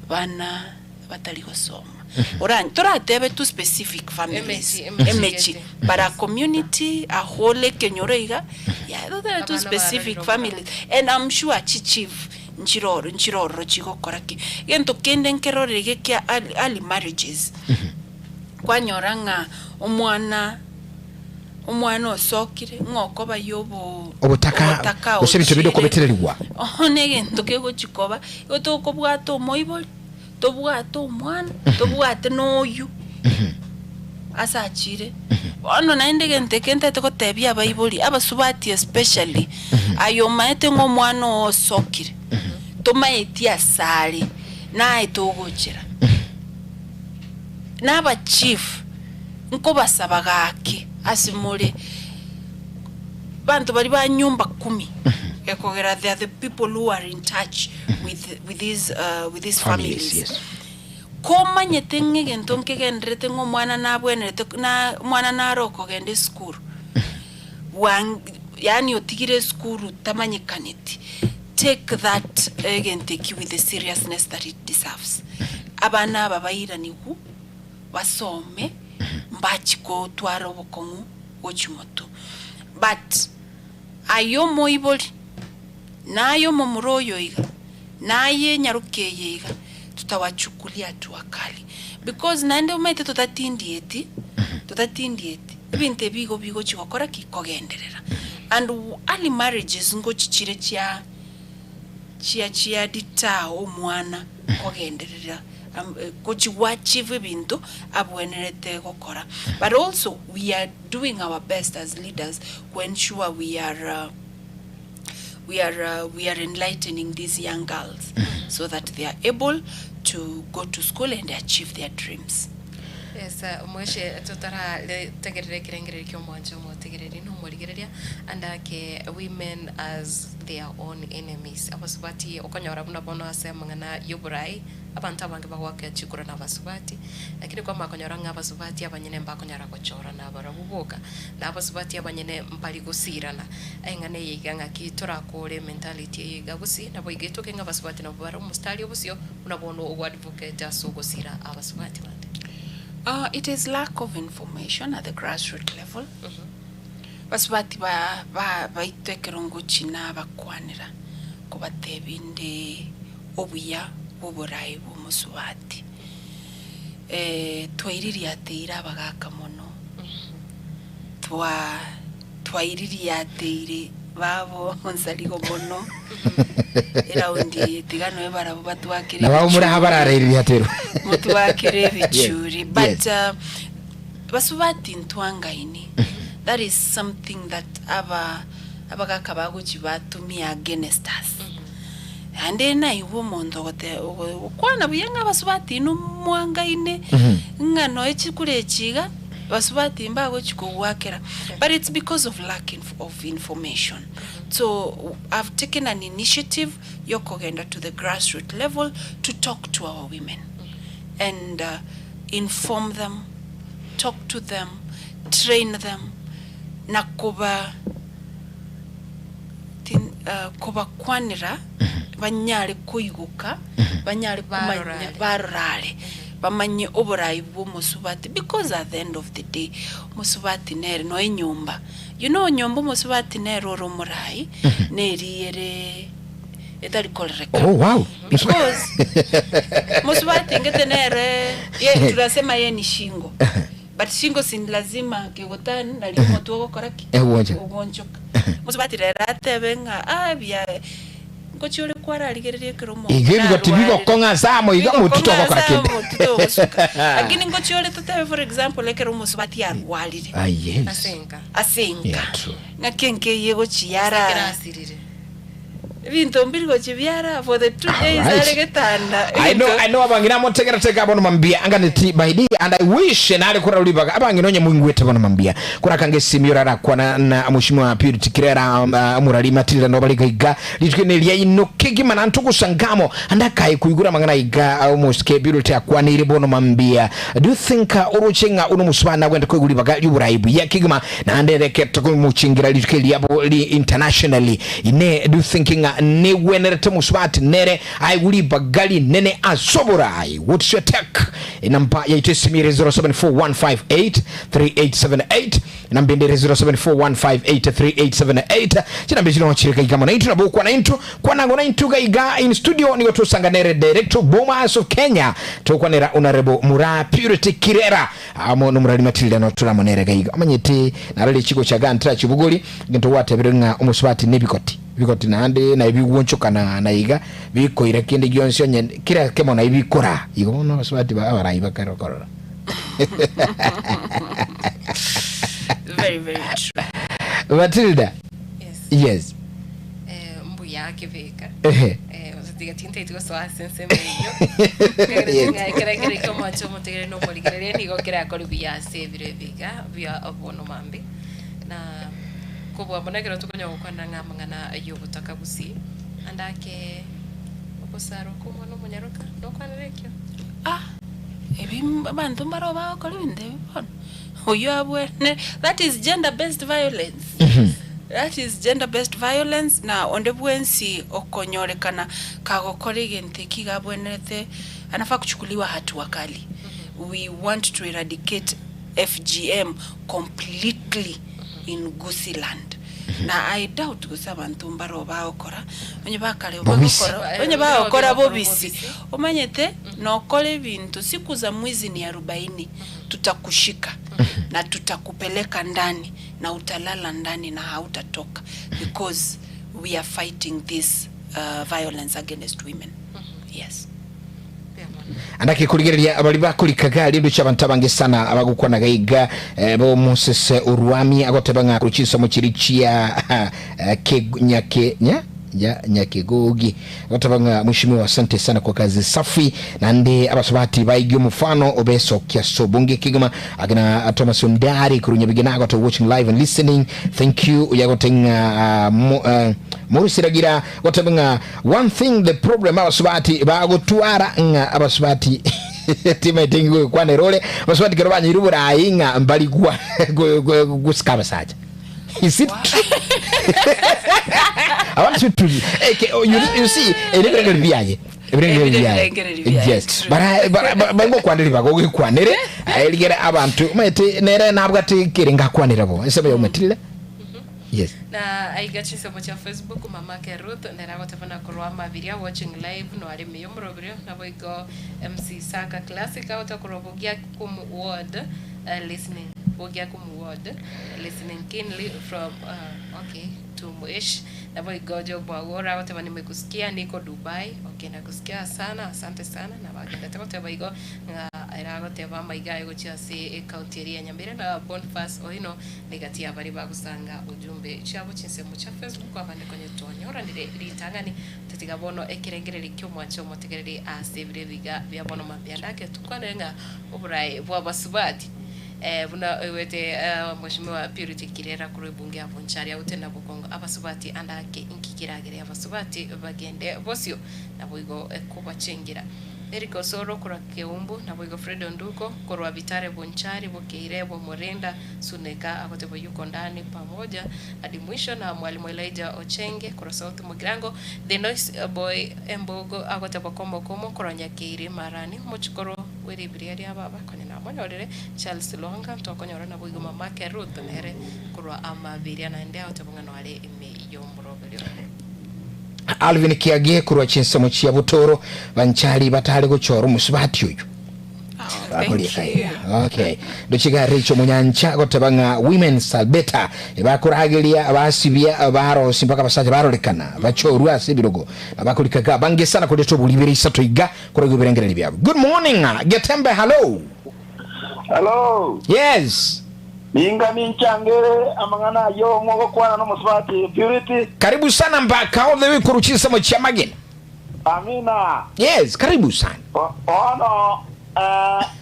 bana batari gosoma. Ora toratebe tu specific families, Emechi, emechi emechi, gete. but a community, a whole ekenyoro iga, yeah, totebe tu Abana specific bararire families. And I'm sure chichief nchiroro nchirororo chigokora ki. Egento kende nkerorire iga ekia early, early marriages, kwanyora ng'a omwana Omwana osokire, ng'a okoba y'obo Obotaka, gose ebinto binde ochire. okobetererigwa. Oho negento kegochia koba, igo tokobwata omoibori, tobwate omwana, tobwate na oyio ase achire. Bono naende egento eke ntagete gotebia abaibori, abasubati especially, aye omaete ng'a omwana oo osokire, tomaeti asare, naye togochera. Na abachief. Nkobasaba gaki ase more, banto baria ba nyumba kumi, gekogera they are the people who are in touch with, with these, with these Families, families. yes. Komanyete ng'a egento nkegendererete ng'a omwana nabwenerete na omwana nare okogenda esukuru, bwang yaani otigire esukuru tamanyekaneti, take that egento ekio with the seriousness that it deserves. Abana aba bairanigwe. basome mbachie gotwara obokong'u gochia motwe but. Aye omoibori, na aye omomura oyo iga, na aye enyaroka eye iga, tutawachukulia hatua kali. Because naende omanyete totatindieti, totatindieti, ebinto ebi igo bigochi gokora ki? Kogenderera. And early marriages ngochi chire chia chia chia deter omwana kogenderera am gochi go achieve ebinto abwenerete gokora. But also we are doing our best as leaders to ensure we are we are we are enlightening these young girls so that they are able to go to school and achieve their dreams. Yes, mweshe totarategerera ekerengererio kia omwancho omotegereri na omorigereria ande ake women as their own enemies abasubati okonyora buna bono ase amang'ana y'oborai abanto abange bagoaka chikura na abasubati lakini kwamanya konyora ng'a abasubati abanyene mbakonyara gochorana barabwo boka na abasubati abanyene mbari gosirana eng'ana eye iga ng'aki torakore ementality eye iga gose nabo iga etoke ng'a abasubati nabo bare omostari obosio buna bono ogo advocate ase ogosira abasubati bande. It is lack of information at the grassroot level. Basubati ba ba baito ekero ngochi nabakwanera nkobatebia inde obuya bw'oborai bw'omosubati. Twaiririateire abagaka mono, twa twaiririateire babo nsarigo mono, eraundi eye tiga noe barabwo batwakere Nabo abwo more ebichuri, abararaiririaterwe. motwakere Yes, ebichuri. But yes. basubati ntwangaini, that is something that aba abagaka bagochi batumia against us. Naende naigwe omonto ogote ogokwana buya ng'a abasubati inwe mwangaine, ng'a noe chikura echi iga, basubati mbagochi kogwakera, but it's because of lack of information. So I've taken an initiative yokogenda to the grassroot level to talk to our women and inform them, talk to them, train them, na koba. Kobakwanera banyare koigoka, banyare komanya, barorare, bamanye oborai bw'omosubati because at the end of the day omosubati nere noe enyomba, you know nyomba omosubati nere ore omorai, neri ere etari korerekana Oh, wow. because mosubati ngete nere ye tunasema ye ni shingo But shingo si lazima kegotani nario omotwe ogokora ki? Ogoonchoka. Ogoonchoka. Mosubati rero atebe ng'a ah bia ngochia ore kwararigereria ekero omonto Iga ebigoti narwarire. bigokong'a ase amo iga motwe Bigokong'a togokora ase kende. amo motwe togosuka. Lakini ngochia ore totebe for example ekero omosubati arwarire Ah, yes. Ase enka. ase enka, Yeah, true. ng'aki enka eyio egochia Ase yara ekero asirire. Ebinto mbiri gochia biara for the two days Alright. are getanda. I know, I know abang'ina motegerete iga bono mambia anganeti by day and I wish nare kora ribaga abang'ina onye moingwete bono mambia korakange esimi orarakwana na Mheshimiwa Purity Kirera omorari matirira no bari iga rituko ene riaino kegima na ntogosangamo ande akaye koigura amang'ana iga omosike Purity akwaneire bono mambia do you think oroche ng'a uno mosubani agwente koigwa ribaga ri'oborai buya kegima naende reke tokomochingera rituko eriabo ri internationally Inee, do you think ng'a negwenerete omosubati nere aegwe ribaga rinene ase oborai? What's your take? Enamba yaito esimi ere 0741583878 enamba ende ere 0741583878 Chinamba echi nochire gaiga mono intwe nabo okwana intwe kwana ng'o naintwe gaiga in studio nigo tosanganere Director of Bomas of Kenya tokwanera Honorable Muraa Purity Kirera Amo nomorari Matilda noture amo nere gaiga. Omanyete narore chigocha iga ntarachibogori, egento gwatebire ng'a omosubati nebigoti, ebigoti naende naye bigwonchokana na iga, bikoira kende gionsi onye kera ekemo naye bikoraa. Igo bono abasubati ba abarai bakare okorora. Very, very true. Matilda, Yes. yes. Eh, mbuya akebeka. Ehe. Eh, gose tiga tintaeti gosoa ase ensemo eyio. Ekero ng'a ekero ekero ekio omoanche omotegerere na omorigereria nigo kerakore buya ase ebiro ebi iga bia obono mambia. Na kobua mono ekero tokonyara gokwana ng'a amang'ana y'obotaka gusii, ande ake ogosara okwo omwana omonyaroka, nokwanera ekio? Ah, ebi abanto mbaro bagokora ebinto ebi bono. Oyio abwene, that is gender based violence. That is gender based violence na onde bwensi okonyorekana kagokora egento eki iga abwenerete anafaa kuchukuliwa hatua kali. We want to eradicate FGM completely in Gusii land. Na I doubt gose abanto mbaro bagokora, onye bakare Bobisi. bagokora, onye bagokora bobisi, omanyete nokora ebinto siku za mwizi ni arobaini, tutakushika na tutakupeleka ndani na utalala ndani na hautatoka because we are fighting this violence against women. Yes. Andake korigereria abari bakorikaga rindu chi'abanto abange sana abagokwanaga iga eh, bo Moses Orwami agoteba ng'a korwa chinsomo chiria chia eh, ke, nyake, nya, ya Nyakegogi agoteba ng'a mheshimiwa asante sana kwa kazi safi naende abasubati baigie omofano obesokia ase obonge kegima agena Thomas Ondari korwa Nyabigena agoteba watching live and listening thank you oyo agoteba ng'a mo, eh, Morusiragira goteba ng'a One thing the problem abasubati bagotwara ng'a abasubati timaete ng'i gokwanera ore abasubati kero banyeire oborai ng'a mbari gwa gosika abasacha is it true I want you to eke oh, you, you see ere ebirengererio biaye ebirengererio biaye Ebirengererio biaye, yes true. bara bara bangokwanera bagogekwanere erigere abanto omanyete nere nabwate kere ngakwanera bo ensemo ya omatilda Yes. Na aiga chinsemo chia Facebook mamake Ruth nere agotebana korwa Mabiria watching live noare miyo omoroberio naboigo MC Saka Classic agoteba korwa Bogia Kum Ward uh, listening Bogia Kum Ward listening keenly from uh, okay to Muish naboigo Job Wagora agoteba nimekusikia niko Dubai okay nakusikia sana asante sana na bagendete goteba igo ng'a ere agoteba amaiga aye gochia ase ecounty eria ya Nyamira na Boniface Oino Negati y'abaria bagosanga ujumbe chiabo chinsemo chia Facebook abande konya twanyoranire ritang'ani tatiga bono ekerengererio ki'omwancha omotegereri ase ebiro ebiga bia bono mambia ndake tokwanere ng'a oborae bw'abasubati eh, buna oigwete eh, Mheshimiwa Purity Kirera korwa ebunge ya Bonchari agote na bokongo abasubati ande ake inki keragere abasubati bagende bosio naboigo kobachengera Eric Osoro korwa Keumbu, naboigo Fred Onduko korwa Bitare Bonchari Bokeire Bomorinda Suneka agoteba yuko ndani pamoja hadi mwisho na Mwalimu Elijah Ochenge korwa South Mugirango The Noise Boy Embogo agoteba komo komo korwa Nyakeiri Marani Omochikoro bw'eribiria ria baba konya namonyorire Charles Lwanga ntokonyora naboigo mamake Ruth nere korwa Amabiria naende agoteba ng'a noare ime y'omoroberio. Alvin Kiage korwa chinsemo chia Butoro, Banchari batare gochora omosubati oyo. Oh, Bakoria thank you. kai. Okay. Ndochiga Rachel Munyancha goteba ng'a women salbeta bakorageria basibia barosi mpaka abasacha barorekana bachorwa ase ebirogo na bakorikaga bange sana koreta oboribere isato iga korwa ebirengererio biabo. Good morning Getembe hello. Hello. Yes. Ninga ninchangere amang'ana ayio mogokwana nomosubati Purity. Karibu sana mpaka all the way korwa chinsemo chia Magena. Amina. Yes, karibu sana. Bono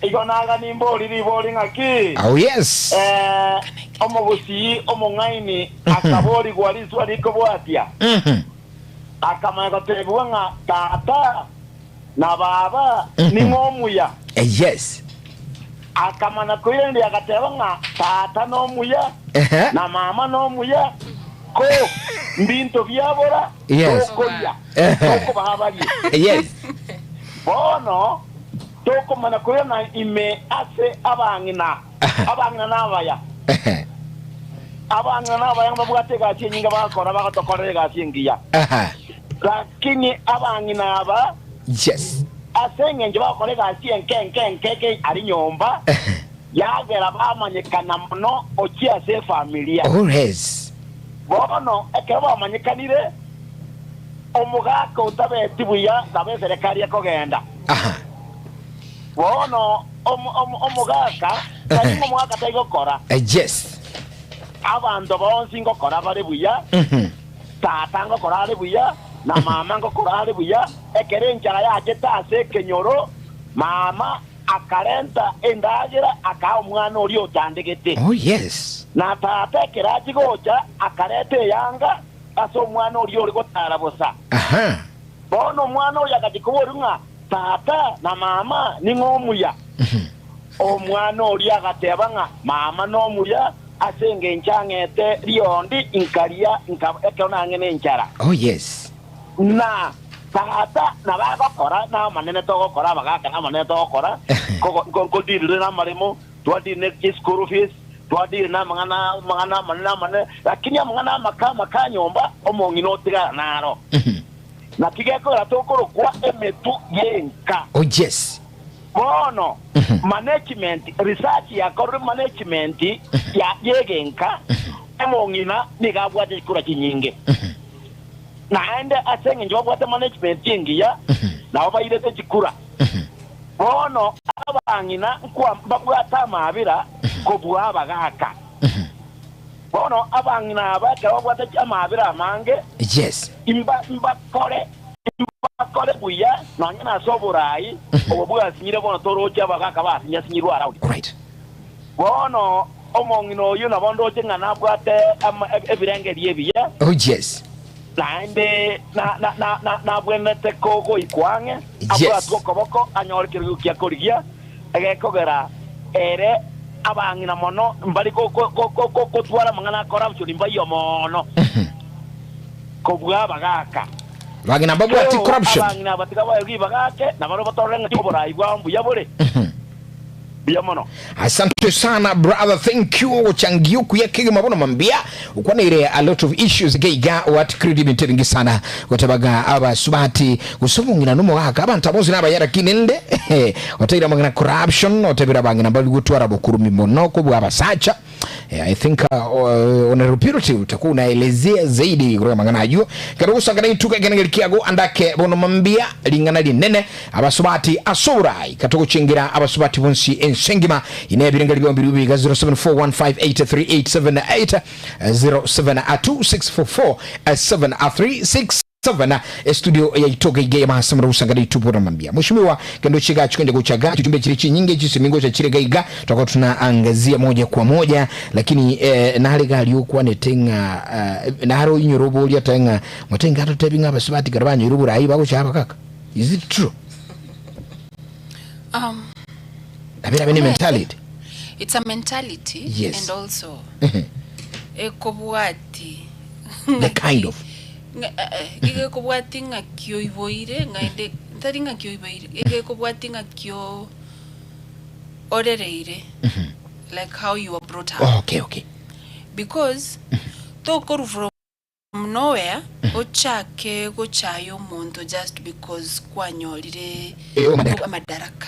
igo naga nimbori ribori ng'aki? Oh yes. Omogusii omong'aini akaborigwa riswa rikobwatia, akamanya gotebigwa ng'a tata na baba ning'o omuya. Yes. Akamana koiraneria agateba ng'a tata nomuya, na mama nomuya, ko mbinto biabora tokoria, tokobaha barie. Bono tokomana koirana ime ase abang'ina, abang'ina nabaya. Abang'ina nabaya mbabwate egasi enyinge bagokora, bagotokorera egasi engiya. Lakini abang'ina aba Ase engencho bagokora egasi enke enke enke enke aria nyomba, yagera bamanyekana mono gochia ase efamilia. Bono ekero bamanyekanire, omogaka otabeti buya nabo eserekari ekogenda. Bono omogaka, tari ng'a omogaka taigokora. Abanto bonsi ngokora bare buya, tata ngokora are buya, na mama ngokora are buya. Ekero enchara yachete ase ekenyoro, mama akarenta endagera akaa omwana oria ochandegete. Oh yes. Na tata ekero achia gocha, akareta eyanga ase omwana oria ore gotara bosa. Aha. Bono omwana oyo agachia koboria ng'a, Tata na mama ning'o omuya? Omwana oria agateba ng'a, Mama nomuya, ase engencho ang'ete riondi nkaria ekero nang'e nenchara. Oh yes. Na tata nabo agokora namanene togokora, abagaka namanene togokora, nkodirire namaremo, twadirire ne chischool fees, Twadire namang'ana amang'ana amanene amanene, lakini amang'ana amake amake a nyomba omong'ina otigara naro. Naki gekogera tokorokwa emetu y'enka. Oh yes. Bono management, research yakorire management ya y'egenka, omong'ina nigo abwate chikura chinyinge. Naende ase engencho babwate management engiya, nabo bairete chikura. Bono abang'ina nkwa mbabwate amaabera kobua abagaaka. Bono abang'ina aba ekero babwate amaabera amange, Yes. imba mbakore mbakore buya nonya nase oborai obo bwasinyire bono toroche abagaaka basinyasinyirwe around. Alright. Bono omong'ina oyio nabo ndoche ng'a nabwate ama ebirengerio ebiya. Oh yes. Naende nabwenerete kogoikwa ang'e, abwatwe okoboko, anyore kerogo kia korigia, egekogera ere abang'ina mono mbari gotwara amang'ana a corruption mbaiyo mono kobua abagaaka. Abang'ina mbabwati So corruption. abang'ina aba tiga bae ribaga ake, na barabwo batorore ng'a oborai bwao mbuya bore. Mbuya mono. Asante sana brother, thank you ogochangia okuya kegima bono mambia okwaneire a lot of issues iga iga what create ebinto ebinge sana gotebaga abasubati gose omong'ina nomogaka abanto aba bonsi nabaya lakini ende oteire amang'ana corruption otebire abang'ina mbari gotwara bokurumi mono kobua abasacha Eh, I think Honorable Purity utakuwa unaelezea zaidi igoro y'amang'ana ayio. Kero ogosangana intuko ekerengerio kiago andake bono mambia ring'ana rinene abasubati ase oborai katogochengira abasubati bonsi ense engima ine ebirengerio biao mbiri biga 0741583878 07264473 7 estudio yaito gaiga yamasa mura gusangana itupo na mambia mheshimiwa kendo chiga chikonde gochaga chujumbe chiri chinyinge chisimingo cha chire gaiga tutakuwa tunaangazia moja kwa moja lakini eh, nare gari okwanete ng'a eh, naro inyoro oboria te ng'a motenga atotebi ng'a abasubati kero banyoire oborai bagocha abagaka is it true Nabere abe ne mentality. It's a mentality Yes. and also ekobwati The kind of. Egekobwati ng'aki oiboire ng'aende tari ng'aki oiboire egekobwati ng'aki o- orereire like how you were brought up Okay, okay. because tokorwa from Nowhere ochake gochaya omonto just because kwanyorire amadaraka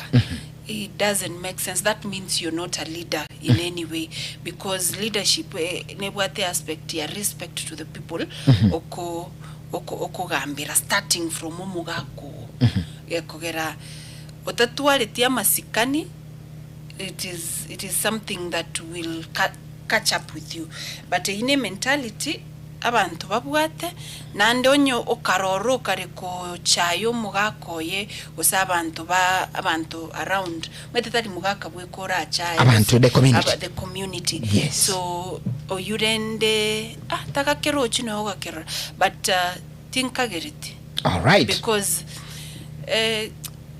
it doesn't make sense that means you're not a leader in any way because leadership nebwate aspect ya respect to the people oko oko okogambera starting from omogaka oo gekogera otatwareti amasikani it is it is something that will catch up with you but eyio ne mentality abanto babwate, naende onye okarora okare kochaya omogaka oye, gose abanto ba abanto around, omanyete tari mogaka bweka orachaye Abanto, the community. aba the community. Yes. So oyio rende ah tagakerochi noe ogakerora but tinkagereti Alright. because eh,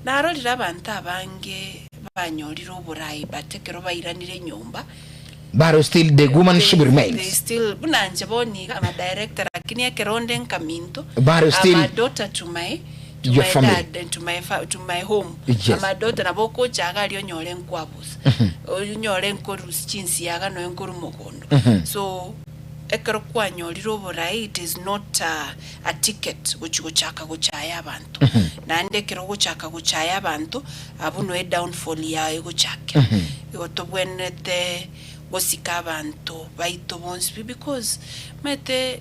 narorire abanto abange banyorire oborai but ekero bairanire nyomba But still the womanship They remains. still buna inche bono iga I'm a director lakini ekero onde nkaminto But still I'm a daughter to my to your my family. dad and to my fa to my home. Yes. I'm a daughter nabo okocha iga aria onyore nkwabusa onyore nkorusia chinsiaga nonya nkorwa mogondo. So ekero kwanyorire oborai it is not a a ticket gochi gochaka gochaya abanto. Naende ekero ogochaka gochaya abanto Abwo noe downfall yao egochakera. Igo tobwenerete gosika abanto baito bonsi pi because omanyete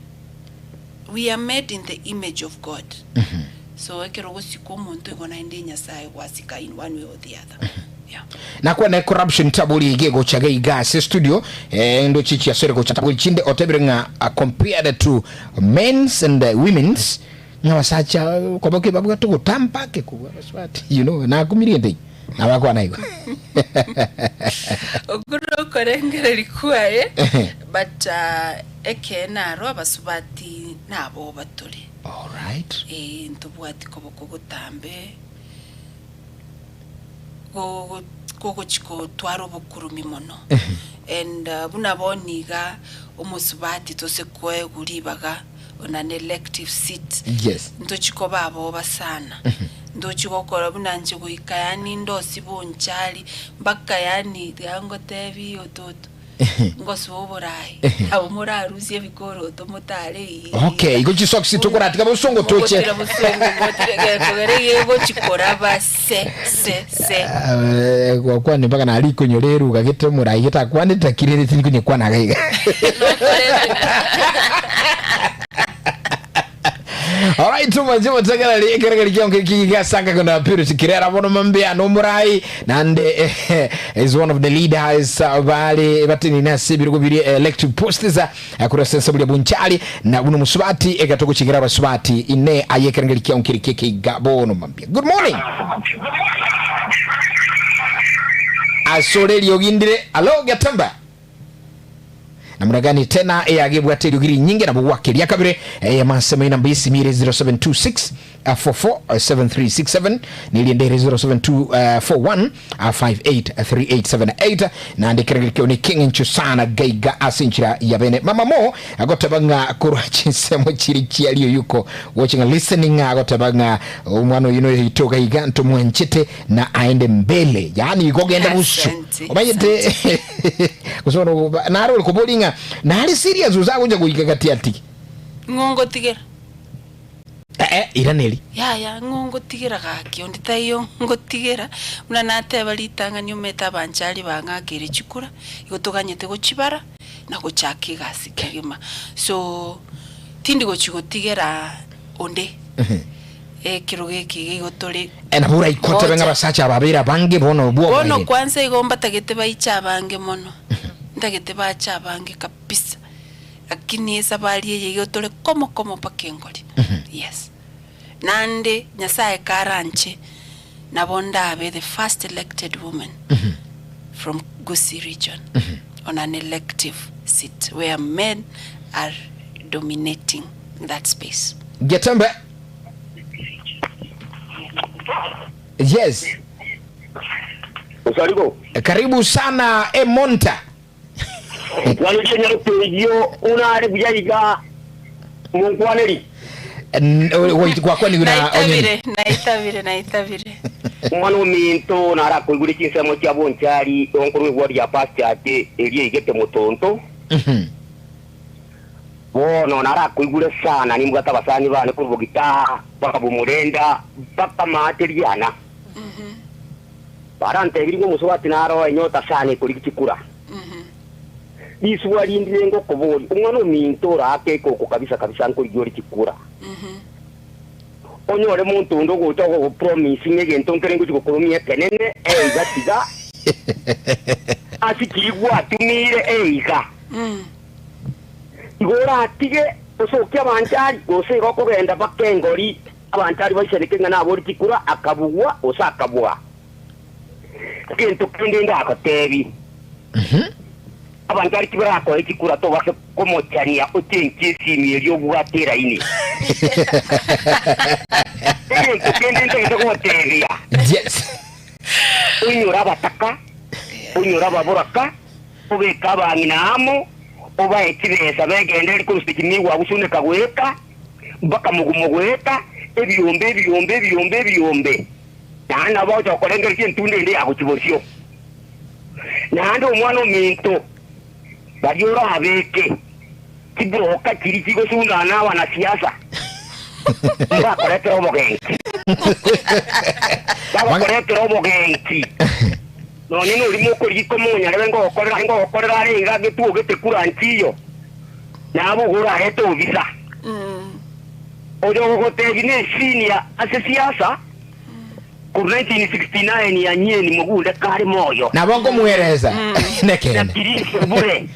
we are made in the image of God. So ekero ogosika omonto igo naende Nyasaye gwasika in one way or the other. Yeah. Nakwane corruption tabori iga egocha iga iga ase studio eh, ndoche chiasore gocha tabori chinde otebire ng'a uh, compared to men's and uh, women's Ng'a abasacha koba ki babwate ogotampa ake kobua abasubati, you know, nakumirie ente eyio, nabakwana igo. Okwo nokorengereria kwaye, but ekeene aro abasubati naboba tore. Alright. Ee, ntobwati koboko gotambe gogo gogochi kotwara obokurumi mono. And buna bono iga omosubati tose koegwa ribaga on an elective seat. Yes. Ntochi koba aboba sana. Ntochi gokora buna inche goika yaani ndosie bonchari mpaka yaani tiga ngotebi ototo. Ngosoa oboraai, nabo morarusie ebikoroto motare iga. Okay, igo chisocks tokoratiga bosongo toche. Mogotira bosongo motire gekogera iga egochi koraba se se se. Eh, gwakwanire mpaka nari konyora eruga gete omorai gete akwanete lakini ere tindi konyekwana iga iga. Alright, mwanche motegereri ekeregeri kionke kigasanga kuna Purity Kirera bono mambia nomorai nande eh, is one of the leaders bale batenine ase ebirogo biri electric posts kura sense buria bunchari na buno musubati egatogo chigera abasubati ine aye ekerengeri kionke keke bono mambia. Good morning. Asore riogindire. Hello Gatemba. Namna gani tena eyagibwate eriogi rinyinge nabo gwakeria kabere eyamasemo enamba y'esimi ere 0726 44 7367 neriende ere 072 41 583878 naende ekerengerio kio ne keng'encho sana gaiga ase enchera ya bene mama mo agoteba ng'a korwa chinsemo chiri chiario yuko watching and listening agoteba ng'a omwana oyo noyoito gaiga ntomwanchete na aende mbele yaani igo genda busu Asante, omanyete gose bono nare ore kobori ng'a nare serious gose agocha goika gati ati Ng'o ngotigera? Eh, eh, iraneri Yaya, ng'o ngotigera gaki, onde taiyo ngotigera, buna nateba ritang'ani omete abanchari bang'akere chikura, igo toganyete gochibara, na gochaka egasi kegima. So, tindi gochi gotigera onde. Ekerogo eke iga igo tore Nabo oraikotebe ng'a gocha. abasacha aba babeire abange bono Bono bw'oboraire. kwanza igo mbatagete baiche abange mono, ntagete bache abange kabisa, lakini esabari eye igo tore komo komo mpaka engori, yes. Naende Nyasaye karanche, nabo ndabe the first elected woman from Gusii region on an elective seat where men are dominating that space. Getembe. Yes. Osarigo. Karibu sana Emonta. Nkwanerie nyaroterio unare buya iga monkwaneri. Gwakwanigwe na Onyoni. Naitabire, naitabire, naitabire. Omwana ominto narakoigure chinsemo chia bonchari onkorwa egwari ya pastor ate eria eigete motonto. Bono narakoigure sana, nimbwate abasani bane korwa Bogita mpaka Bomorenda mpaka maate riana. Barantebirie ng'a omosubati naro enyota sana ekorigia chikura. Risuba rindire ngokoboria, omwana ominto oraake ekoko kabisa kabisa nkorigia ore chikura. Onyore monto onde ogocha ogogopromise ng'a egento nkere ngochia gokoromia ekenene, eiga tiga ase kiri gwatumire eiga. Igo oratige osokie abanchari, gose igo okogenda mpaka engori, abanchari baisaneke ng'a nabori chikura, akabugwa gose akabua. Egento kende ndagotebi, abanchari tibarakoe chikura tobase komochania ochenchie esimi eria obwate eraini. Egento kende ntagete gogotebia, Yes. oinyore abataka, oinyore ababoraka, Obeke abang'ina amo, obae chibesa begenderere korusia chimigwa gosuneka goeta, mpaka mogumo goeta, ebiombe, ebiombe, ebiombe, ebiombe. Naende nabo bagocha gokorengereria entunda ende ya gochia bosio. Naende omwana ominto, baria orabeke chibroka chiria chigosundana abanasiasa, mbakoretera obogenki. Bagokoretera obogenki. Nonya noria mokorigia komonyarebe ngogokorera ngogokorera are iga getuogete kura nchiyo, nabe ogorarete obisa. Oyo ogogotebia nesinia ase siasa korwa 1969 ya nyeni mogunde kare moyo. Nabo nkomoeresa nekeene. Na Kiristo bure.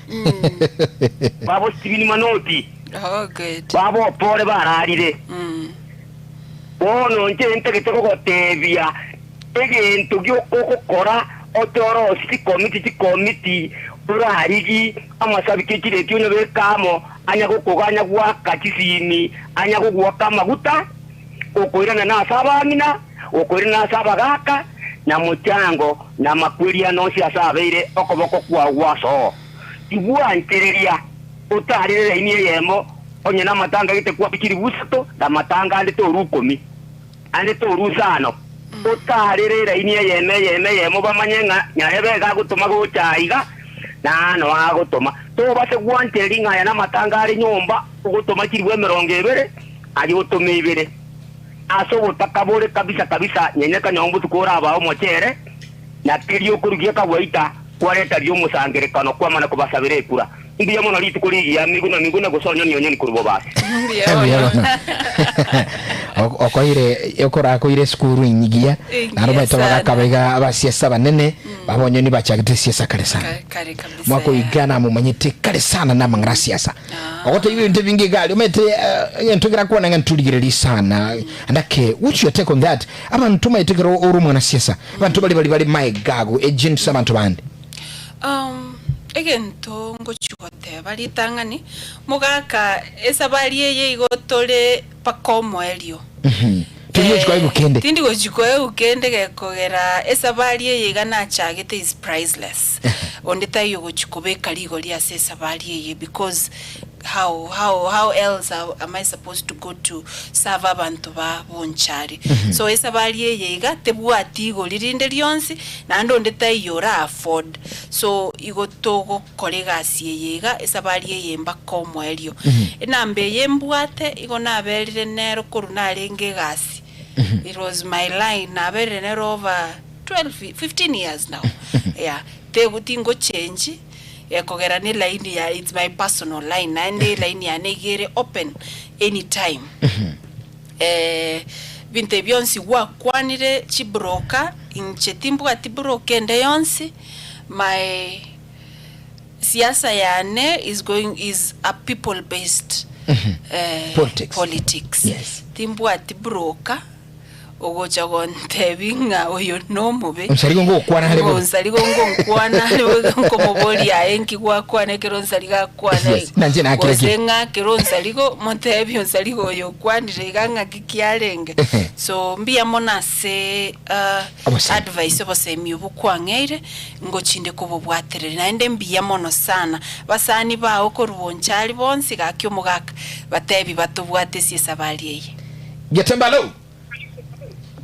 Babo Stephen Manoti. Oh, good. Babo opore bararire. Bono inche ntagete gogotebia Egento gi'okogokora ochore ose chikomiti chikomiti, orarigie amasabi ke chireti onyabeke amo, anya gokoganya goaka chisimi, anya gogoaka amaguta, okoirana nase abang'ina, okoirana nase abagaaka, na mochango, na amakweri ane onsi ase abeire okoboko kwao gwasoo. Tibwanchereria otarere laini eyemo, onye namatanga gete kwabe chilifu isato, na amatanga ande toru ikomi. Ande torusano, otaarere eraini eyemo eyemo eyemo bamanye ng'a nyarebe iga agotoma gocha aiga, Nano agotoma, Tobase gwancheria ng'a aya namatanga are nyomba, ogotoma chilifu 20, aye otome ibere. Ase obotaka bore kabisa kabisa, nyenyeka nyomba botuko orabae omochere, na keria okorugia kagwaita, kwareta ri'omosangererekano kwamana kobasabera ekura. Mbuya mono rituko rigiya, miguna miguna gose onyoni onyoni korwa bobasi. Mbuya mono. Okoire okorakoire esukuru enyigiya Engiya naende omanyete sana. bagakaba iga abasiasa abanene babonyoni bachagete esiasa kare sana Kare- kare kabisa mwaka ya. oiga namomanyete kare sana namang'ana a siasa Ah. ogoteba ebinto ebinge iga aria omanyete eh, egento kerakwana ng'a ntorigereria sana and ake what's your take on that abanto omanyete ekero ore omwana siasa abanto baria baria bare maega ago agents abanto bande Um, egento ngochia goteba ritang'ani, mogaka esabari eye igo tore mpaka omoerio. Tindi gochia koegwa kende. Tindi gochia koegwa kende gekogera esabari eye iga nachagete is priceless. Onde taiyo ogochia kobeka rigori ase esabari eye because how how how else am I supposed to go to serve abanto ba Bonchari. So esabari eye iga tebwati igori rinde rionsi naende onde taiyo ora afford. So igo togokora egasi eye iga esabari eye mpaka omoerio. Enamba eye mbwate igo naberire nero korwa narenge egasi, it was my line naberire nero over 12 15 years now yeah tego tingochenji Gekogera ne line ya it's my personal line naende line yane iga ere open anytime. Eh, binto ebi bionsi gwakwanire chibroker, inche timbwati broker ende yonsi, my siasa yane is going is a people based eh, Politics. politics. Yes. Timbwati broker. Ogocha gontebia ng'a oyo nomobe. Onsarigo ngokwana are bobe. Onsarigo ngonkwana are bobe, nkomoboria aye nki gwakwana ekero onsarigo akwana Yes, igo. nanche nakire Gose ki. ng'akere onsarigo, motebie onsarigo oyo okwanire iga ng'aki kiarenge. So mbuya mono ase Obosemi. advice obosemi obwo kwang'eire, ngochinde kobobwatereria. Naende mbuya mono sana, basani bao korwa bonchari bonsi gaki omogaka, batebi batobwate ase esabari eye. Getembe alo.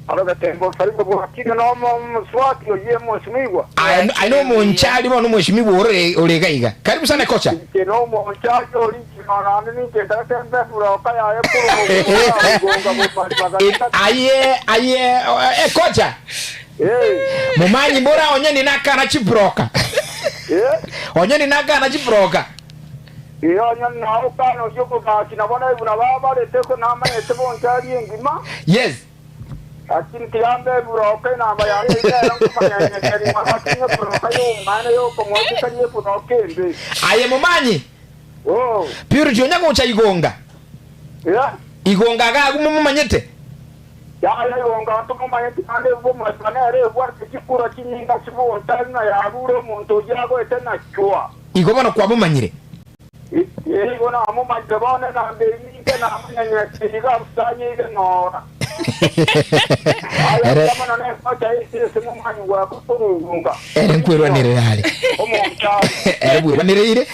Aro Getembe osarigwe bwakire nomoswaki oyio omwesimigwa. Aye aye nomonchari bono omwesimigwa ore ore iga iga. Karibu sana kocha. Inche nomonchari ori inchima naende ninche ntagete mbe eburoka yaye korwa omogongo bomariba Eh, gati gati. Aye aye eh, kocha. Eh, Momanyi mbora onye ninakana chibroka. eh. Onye ninakana chibroka. Ee, onye naokana oyio omobasi, nabo naigwe nabo abarete, ko namanyete bonsi aria engima. Yes. Lakini tiga mbe eburoka enamba yaye eyio nero nkomanyenyekeria, lakini eburoka y'omwana y'okomoetikania eburoka embe. Aye momanyi. Oo. Purity onya gocha igonga. Yeah. Igonga iga agwo momomanyete. Yaya igonga ntomomanyeti naende ebomoswa nere ebwate chikura chinyinga chibonsi tari ng'a yarure omonto oyio agoete nakioa. Igo bono kwamomanyire. Ee, igo namomanyire bono enamba eyio inche namonyenyete iga abusanyeire ng'ora. Aye Ere mbuya mono negocha ase ase momanyi gwako korugunga. ere nkwerwanerera are. Omonto are. Ere bwerwanereire.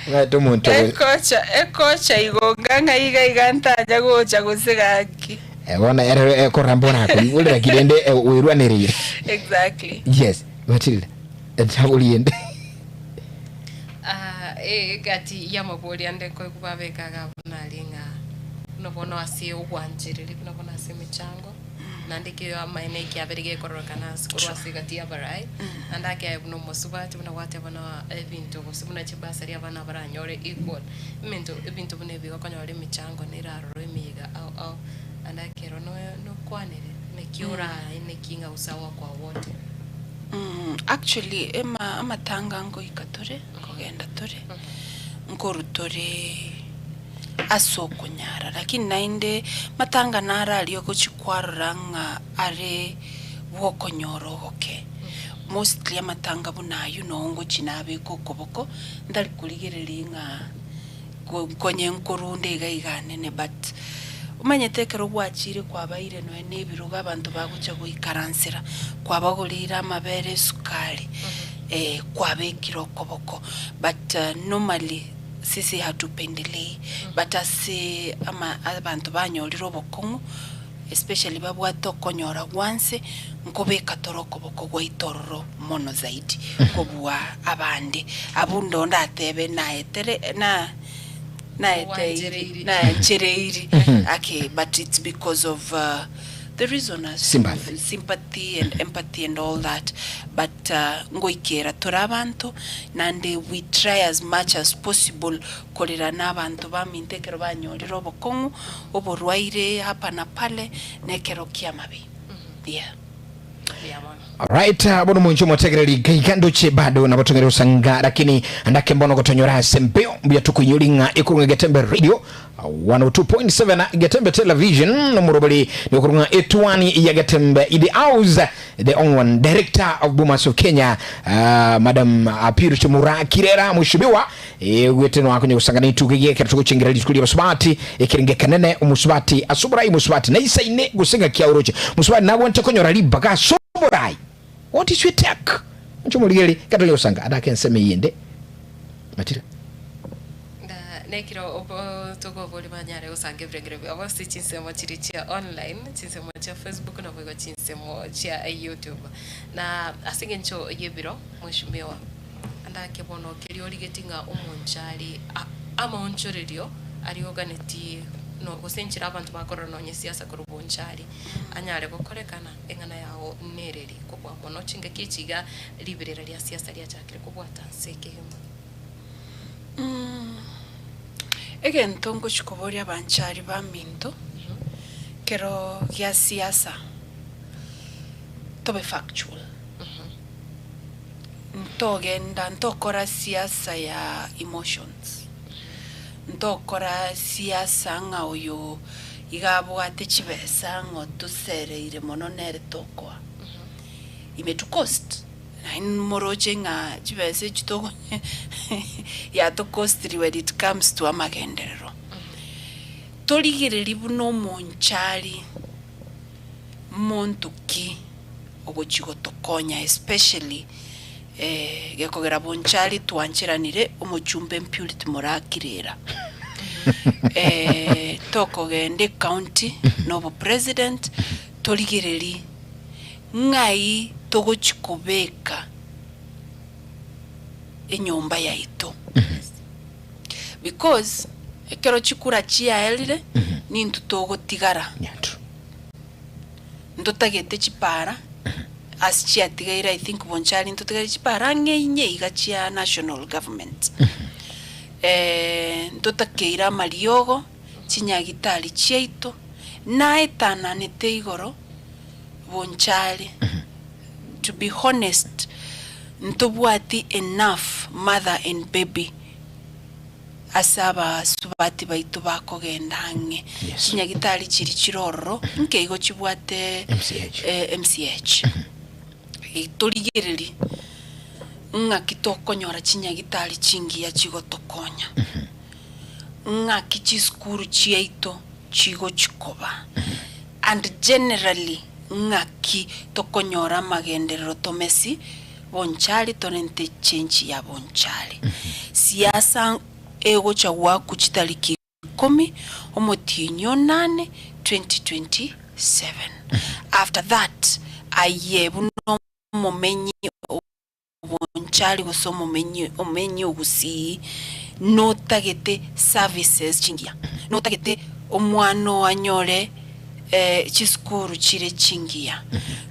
Omanyete omonto ogo- Ekocha ekocha igonga ng'a iga iga ntanya gocha gose gaki. Eh, bono ere ekorora mbona akoigorera ki rende eh, werwanereire. Exactly. Yes, Matilda. Tabori ende. Ah, egati y'amabori ande nkoigwa babeka iga buna aria ng'a buna bono ase ogwanchereria buna bono ase emechango, naende ekero amaene ekiabere gekororekana ase korwa ase egati y'abarai, naende akeaye buna omosubati buna gwateba buna ebinto gose buna chibasari abana baranyore equal, emento ebinto buna ebi okonyora emechango nere aroro emeyega ao ao, naende ekero noyo nokwanire naki orae naki ng'a usawa kwa wote. Actually ema amatanga ngoika tore, nkogenda tore, nkorwa tore ase okonyara lakini naende matanga naro aria ogochia kwarora ng'a are bwokonyora ogoke. Mostly amatanga buna aywo noo ngochia nabeka okoboko, ntari korigereria ng'a Nkonye nkorunda iga iga anene but omanyete ekero gwachire kwabaire nonya na ebirogo abanto bagocha goikaransera, kwabagoreire amabere esukari, kwabekire okoboko but normally sisi hatupendelei but ase ama abanto banyorire obokong'u. especially babwate okonyora gwanse, nkobeka tore okoboko gwaito ororo mono zaidi kobua abande. Abwo ndo ndatebe naetere na naeteiri Gwanchereiri. naanchereiri ake but it's because of the reason as Sympathy. sympathy and empathy and all that but ngoikera tore abanto naende we try as much as possible korera na abanto baminto ekero banyorire obokong'u oborwaire hapa na pale na ekero kia amabe yeah. Mbuya mono. Alright, uh, bono monche omotegereri gaiga ndoche bado nabotongere osanga lakini andake mbono gotonyora ase mbeo mbuya tukuinyori ng'a ekurung'a Getembe Radio uh, 102.7 Getembe Television nomoroberi nikurung'a etuani ya Getembe in the house the only one director of Bomas of Kenya uh, Madam Purity Mura Kirera mheshimiwa Egwete noakonya gosanga netuko eye ekero togochengera rituko ria abasubati, ekerenge ekenene, omosubati ase oborai, mosubati naisaine gose ng'aki aoroche. Mosubati nagwente konyora ribaga ase oborai. What is your take? Inche omorigereria, ekero tonya gosanga adake ensemo eye ende. Matira. Na nekero obo tokoboria banyare gosanga ebirengero biabo ase chinsemo chiria chia online, chinsemo chia Facebook naboigo chinsemo chia YouTube. Na ase eng'encho y'ebiro, mweshimiwa. Andake bono keria origetie ng'a omonchari amaonchorerio aria oganetie no gose enchera abanto bakorora nonye siasa korwa bonchari anyare gokorekana eng'ana yao nereri kobua mono chingaki echi iga riberera ria siasa riachakire kobwata nse kegima. Egento ngochia koboria abanchari baminto, kero gia siasa tobe factual. Ntogenda ntokora siasa ya emotions, ntokora siasa ng'a oyo iga abwate chibesa ng'a otosereire mono nere tokoa. Ime to cost, naende moroche ng'a chibesa echi togo yatocostiri when it comes to amagenderero. Torigereria buna omonchari monto ki. ogochia gotokonya especially gekogera Bonchari twancheranire omochumbe Mpurity Morakirera tokogenda ecounty na obopresident torigererie ng'ai togochia kobeka enyomba yaito because ekero chikura chiaerire nintwe togotigara. Yeah, true. Ntotagete chipara ase chiatigaire I think Bonchari ntotigaire chipara ang'e inye iga chia national government. Ntotakeire amariogo, chinyagitari chiaito, naetananete igoro Bonchari to be honest ntobwati enough mother and baby. Ase abasubati baito bakogenda ang'e, Yes. chinyagitari chiria chire ororo nke igo chibwate MCH. eh, MCH. Eh, Torigererie ng'aki tokonyora chinyagitari chingiya chigotokonya, ng'aki chisukuru chiaito chigochi koba, and generally ng'aki tokonyora amagenderero tomesi Bonchari torente chenchi ya Bonchari. Siasa egocha goakwa chitariki ikomi omotienyi onane 2027. After that aye buna omomenyi o Bonchari gose omomenyi omenyi o Gusii notagete services chingiya, notagete omwana oo anyore chisukuru chire chingiya,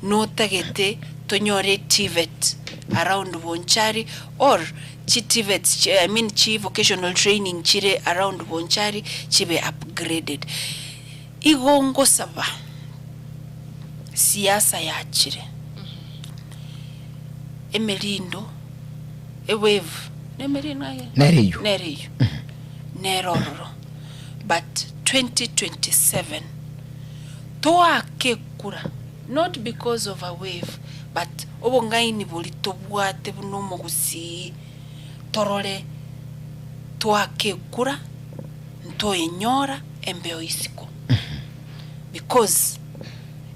notagete tonyore TVET around Bonchari or chi TVETs chi I mean chi vocational training chire around Bonchari chibe upgraded. Igo ngosaba siasa yachire, emerindo, ewave, nemerindo aye? Nere eywo. Nere eywo, nere ororo. But 2027 toake ekura not because of a wave but obong'aini boria tobwate buna omogusii torore toake ekura ntoenyora embeo isiko because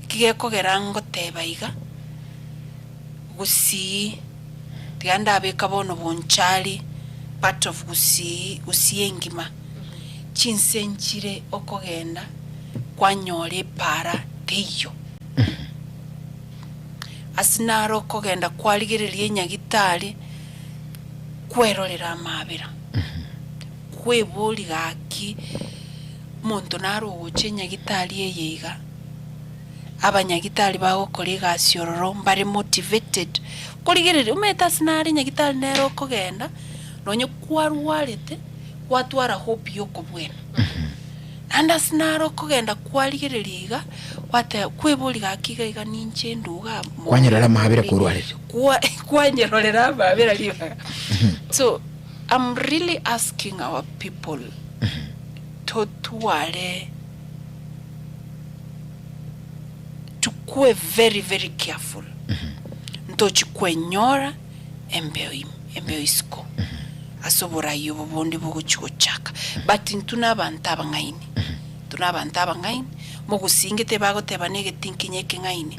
eki gekogera ngoteba iga gusii tiga ndabeka bono bonchari part of gusii gusii engima. Chinse nchire okogenda kwanyora epaara Teiyo. Ase naro okogenda kwarigereria enyagitari, kwerorera amabera, kweboria gaki, omonto naro ogocha enyagitari eye iga, abanyagitari bagokora egasi ororo mbare motivated, korigereria omanyete ase nare enyagitari nere okogenda, nonye kwarwarete, gwatwara hope ya okobwena. Naende ase naro okogenda kwarigereria iga, gwateba, kweboria gaki iga iga ninche nduga amo Kwanyerora amabera korwarire. Kwa kwanyerorera amabera ribaga. So, I'm really asking our people totware tukue very very careful ntochi kwenyora embeo ime embeo isiko ase oborai obo bonde bogochia gochaka but intwe na abanto abang'aini intwe na abanto abang'aini mogosingete bagoteba na egetinkinye ekeng'aini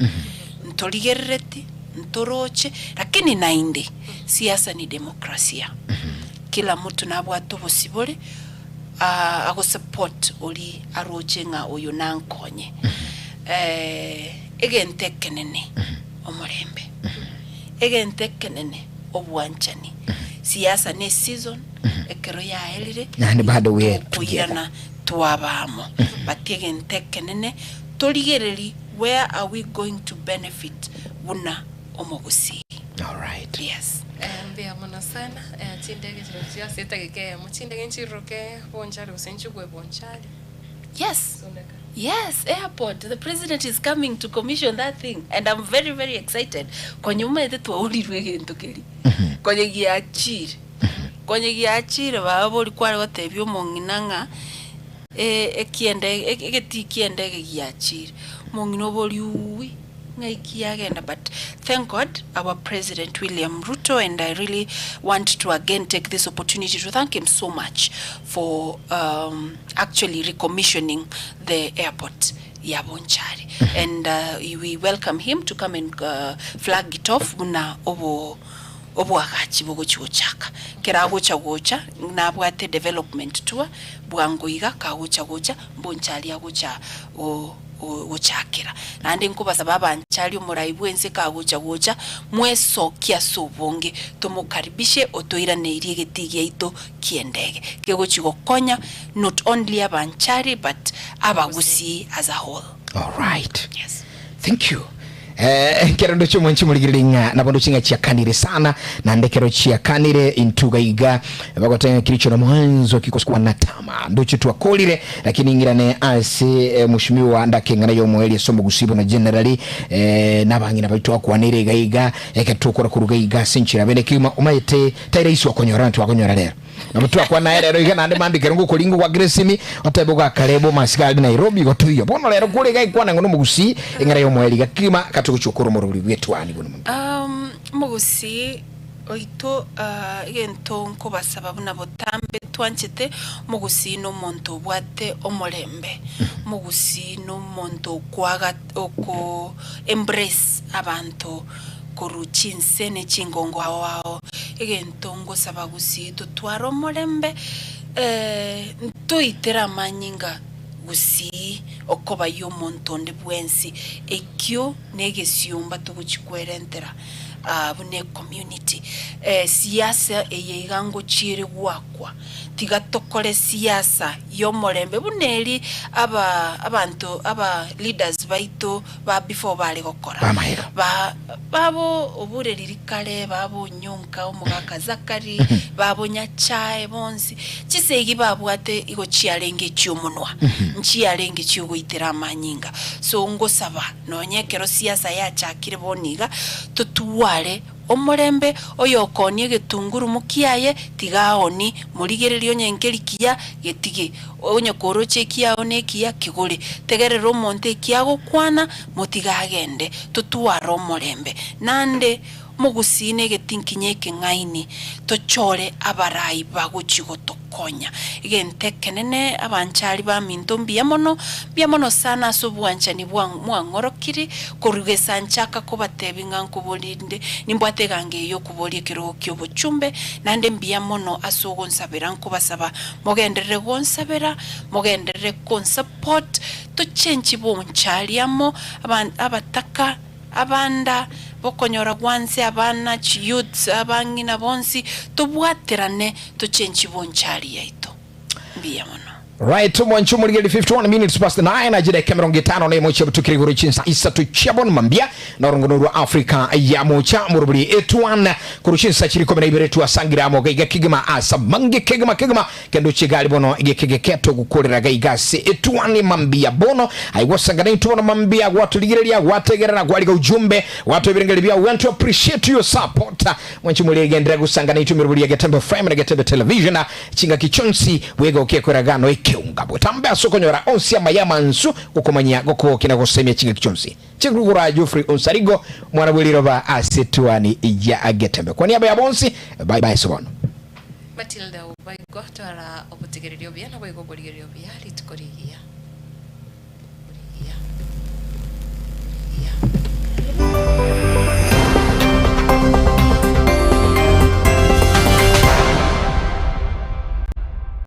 ntorigerereti ntoroche lakini naende siasa ni demokrasia kila mtu nabwate obosibore agosupport oria aroche ng'a oyo nankonye egento ekenene omorembe. Egento ekenene obwanchani. Siasa ne season ekero yaerire Naende bado we are together. tokoirana twaba amo. But egento ekenene torigereri where are we going to benefit buna omogusii. Alright. Yes. Eh, mbuya mono sana Eh, chindege chire chiase etageka eyemo chindege nchiruruke bonchari gose nchigwe bonchari Yes. Suneka. Yes, airport. The president is coming to commission that thing and I'm very very excited. Konya omanyete twaurirwe egento keria. Konya giachire. Konya giachire baba bori kware gotebia omong'ina ng'a eh, ekiende egetii kia endege giachire. Omong'ina obori uuwi. Ng'ai kiagenda but thank God our president William Ruto and I really want to again take this opportunity to thank him so much for um, actually recommissioning the airport ya Bonchari and uh, we welcome him to come and uh, flag it off buna obo obwagachi bogochi gochaka kera agocha gocha nabwate development tour bwango iga kagocha gocha Bonchari agocha o gochakera. Naende nkobasaba abanchari omorai bw'ense kagocha gocha, mwesokie ase obonge, tomokaribishe otoiraneirie egetii giaito ki'endege, kegochia gokonya not only abanchari but abagusii as a whole. Alright. Yes. Thank you. Eh, ekero ndoche omwanchi omorigereria ng'a nabo ndoche ng'a chiakanire sana naende ekero chiakanire intwe iga iga bagoteba ng'a kiricho na mwanzo kikosi na tama ndoche twakorire lakini ng'irane ase eh, mheshimiwa ndakeng'ana yomoerio ase omogusii bono generally eh, nabang'ina baito akwanire iga iga ekero tokora koruga iga ase enchera bene kegima omaete tai rahisi okonyora twakonyora rero Nabo twakwana aye rero iga naende mambia ekero ngokoringa ogwakera esimi, otebe ogakareba omasike aria Nairobi igo toiyo. Bono rero kore iga ekwana ng'a nomogusii eng'era y'omoerio iga kegima katogochia gokora omorobori bw'etwani buna omonto. Um, omogusii oito ah, egento nkobasaba buna botambe twanchete, omogusii nomonto obwate omorembe, omogusii nomonto okwaga oko embrace abanto korwa chinse ne chingongo ao ao, egento ngosaba gusii totware omorembe, ntoitere amanyinga gusii okoba y'omonto onde bwensi, ekio negesiomba togochia kwerentera buna ecommunity. Siasa eye iga ngochiere goakwa, tiga tokore siasa y'omorembe buna eri aba abanto aba leaders baito ba before bare gokora. B'amahega. Ba babo obure riria kare, babo Onyonka, omogaka Zakari, babo Nyachae bonsi, chisegi babwate igo chiarenge echi'omonwa, nchiarenge chiogoitera amanyinga. So ngosaba nonye ekero siasa yachakire bono iga, totware Omorembe, oyokoonia egetungurumu kiaye, tiga aoonie, morigererie onye nkeri kiya, getige. Onye koroche ekiao nekiya, kegore. Tegerera omonto eki agokwana, motige agende. Totware omorembe. Naende, Mogusii na egetinkinye ekeng'aini, tochore abarai bagochia gotokonya. Egento ekenene abanchari baminto mbuya mono, mbuya mono sana ase obwanchani bwa mwang'orokiri, korwa gesanchaka kobatebi ng'a nkoborinde, nimbwate egango eye y'okoboria ekerogo ki'obochumbe, naende mbuya mono ase ogonsabera nkobasaba mogenderere gonsabera, mogenderere konsupport, tochenchi bonchari amo, aban abataka, abanda, bokonyora gwanse, abana, chiyouths, abang'ina bonsi, tobwaterane tochenchi bonchari yaito. Mbuya mono. Right, omwancho omorigeri 51 minutes past 9 ajira eke 51 chiabutukire igoro chinsa isato chia bono mambia norongono rwa Africa ya mocha morobori etuan korwa chinsa chiri 12 twasangire amo gaiga kegima asa mange kegima kegima Kendo chigari bono egeke geke togokorera gaiga ase etuani mambia bono. Aye gwasanga naintwe bono mambia, gwatorigereria, gwategerera, gwariga ujumbe, gwatoa ebirengererio biao. We want to appreciate your support. Mwanche more genderera gosanga naintwe emerobori ya Getembe FM na Getembe Television chingaki chionsi bwegokia kweragano ekeunga. Botambe ase okonyora onsi amaya amansu gokomanyia, gokogokia na gosemia chingaki chionsi. Chigurugura Geoffrey Onsarigo, omwana bw'eriroba ase etuani ya Getembe. Kwa niaba ya bonsi, bye bye ase bono. Matilda Obaigwa, Twara obotegereri obuya naboigo oborigereria obuya rituko rigiya.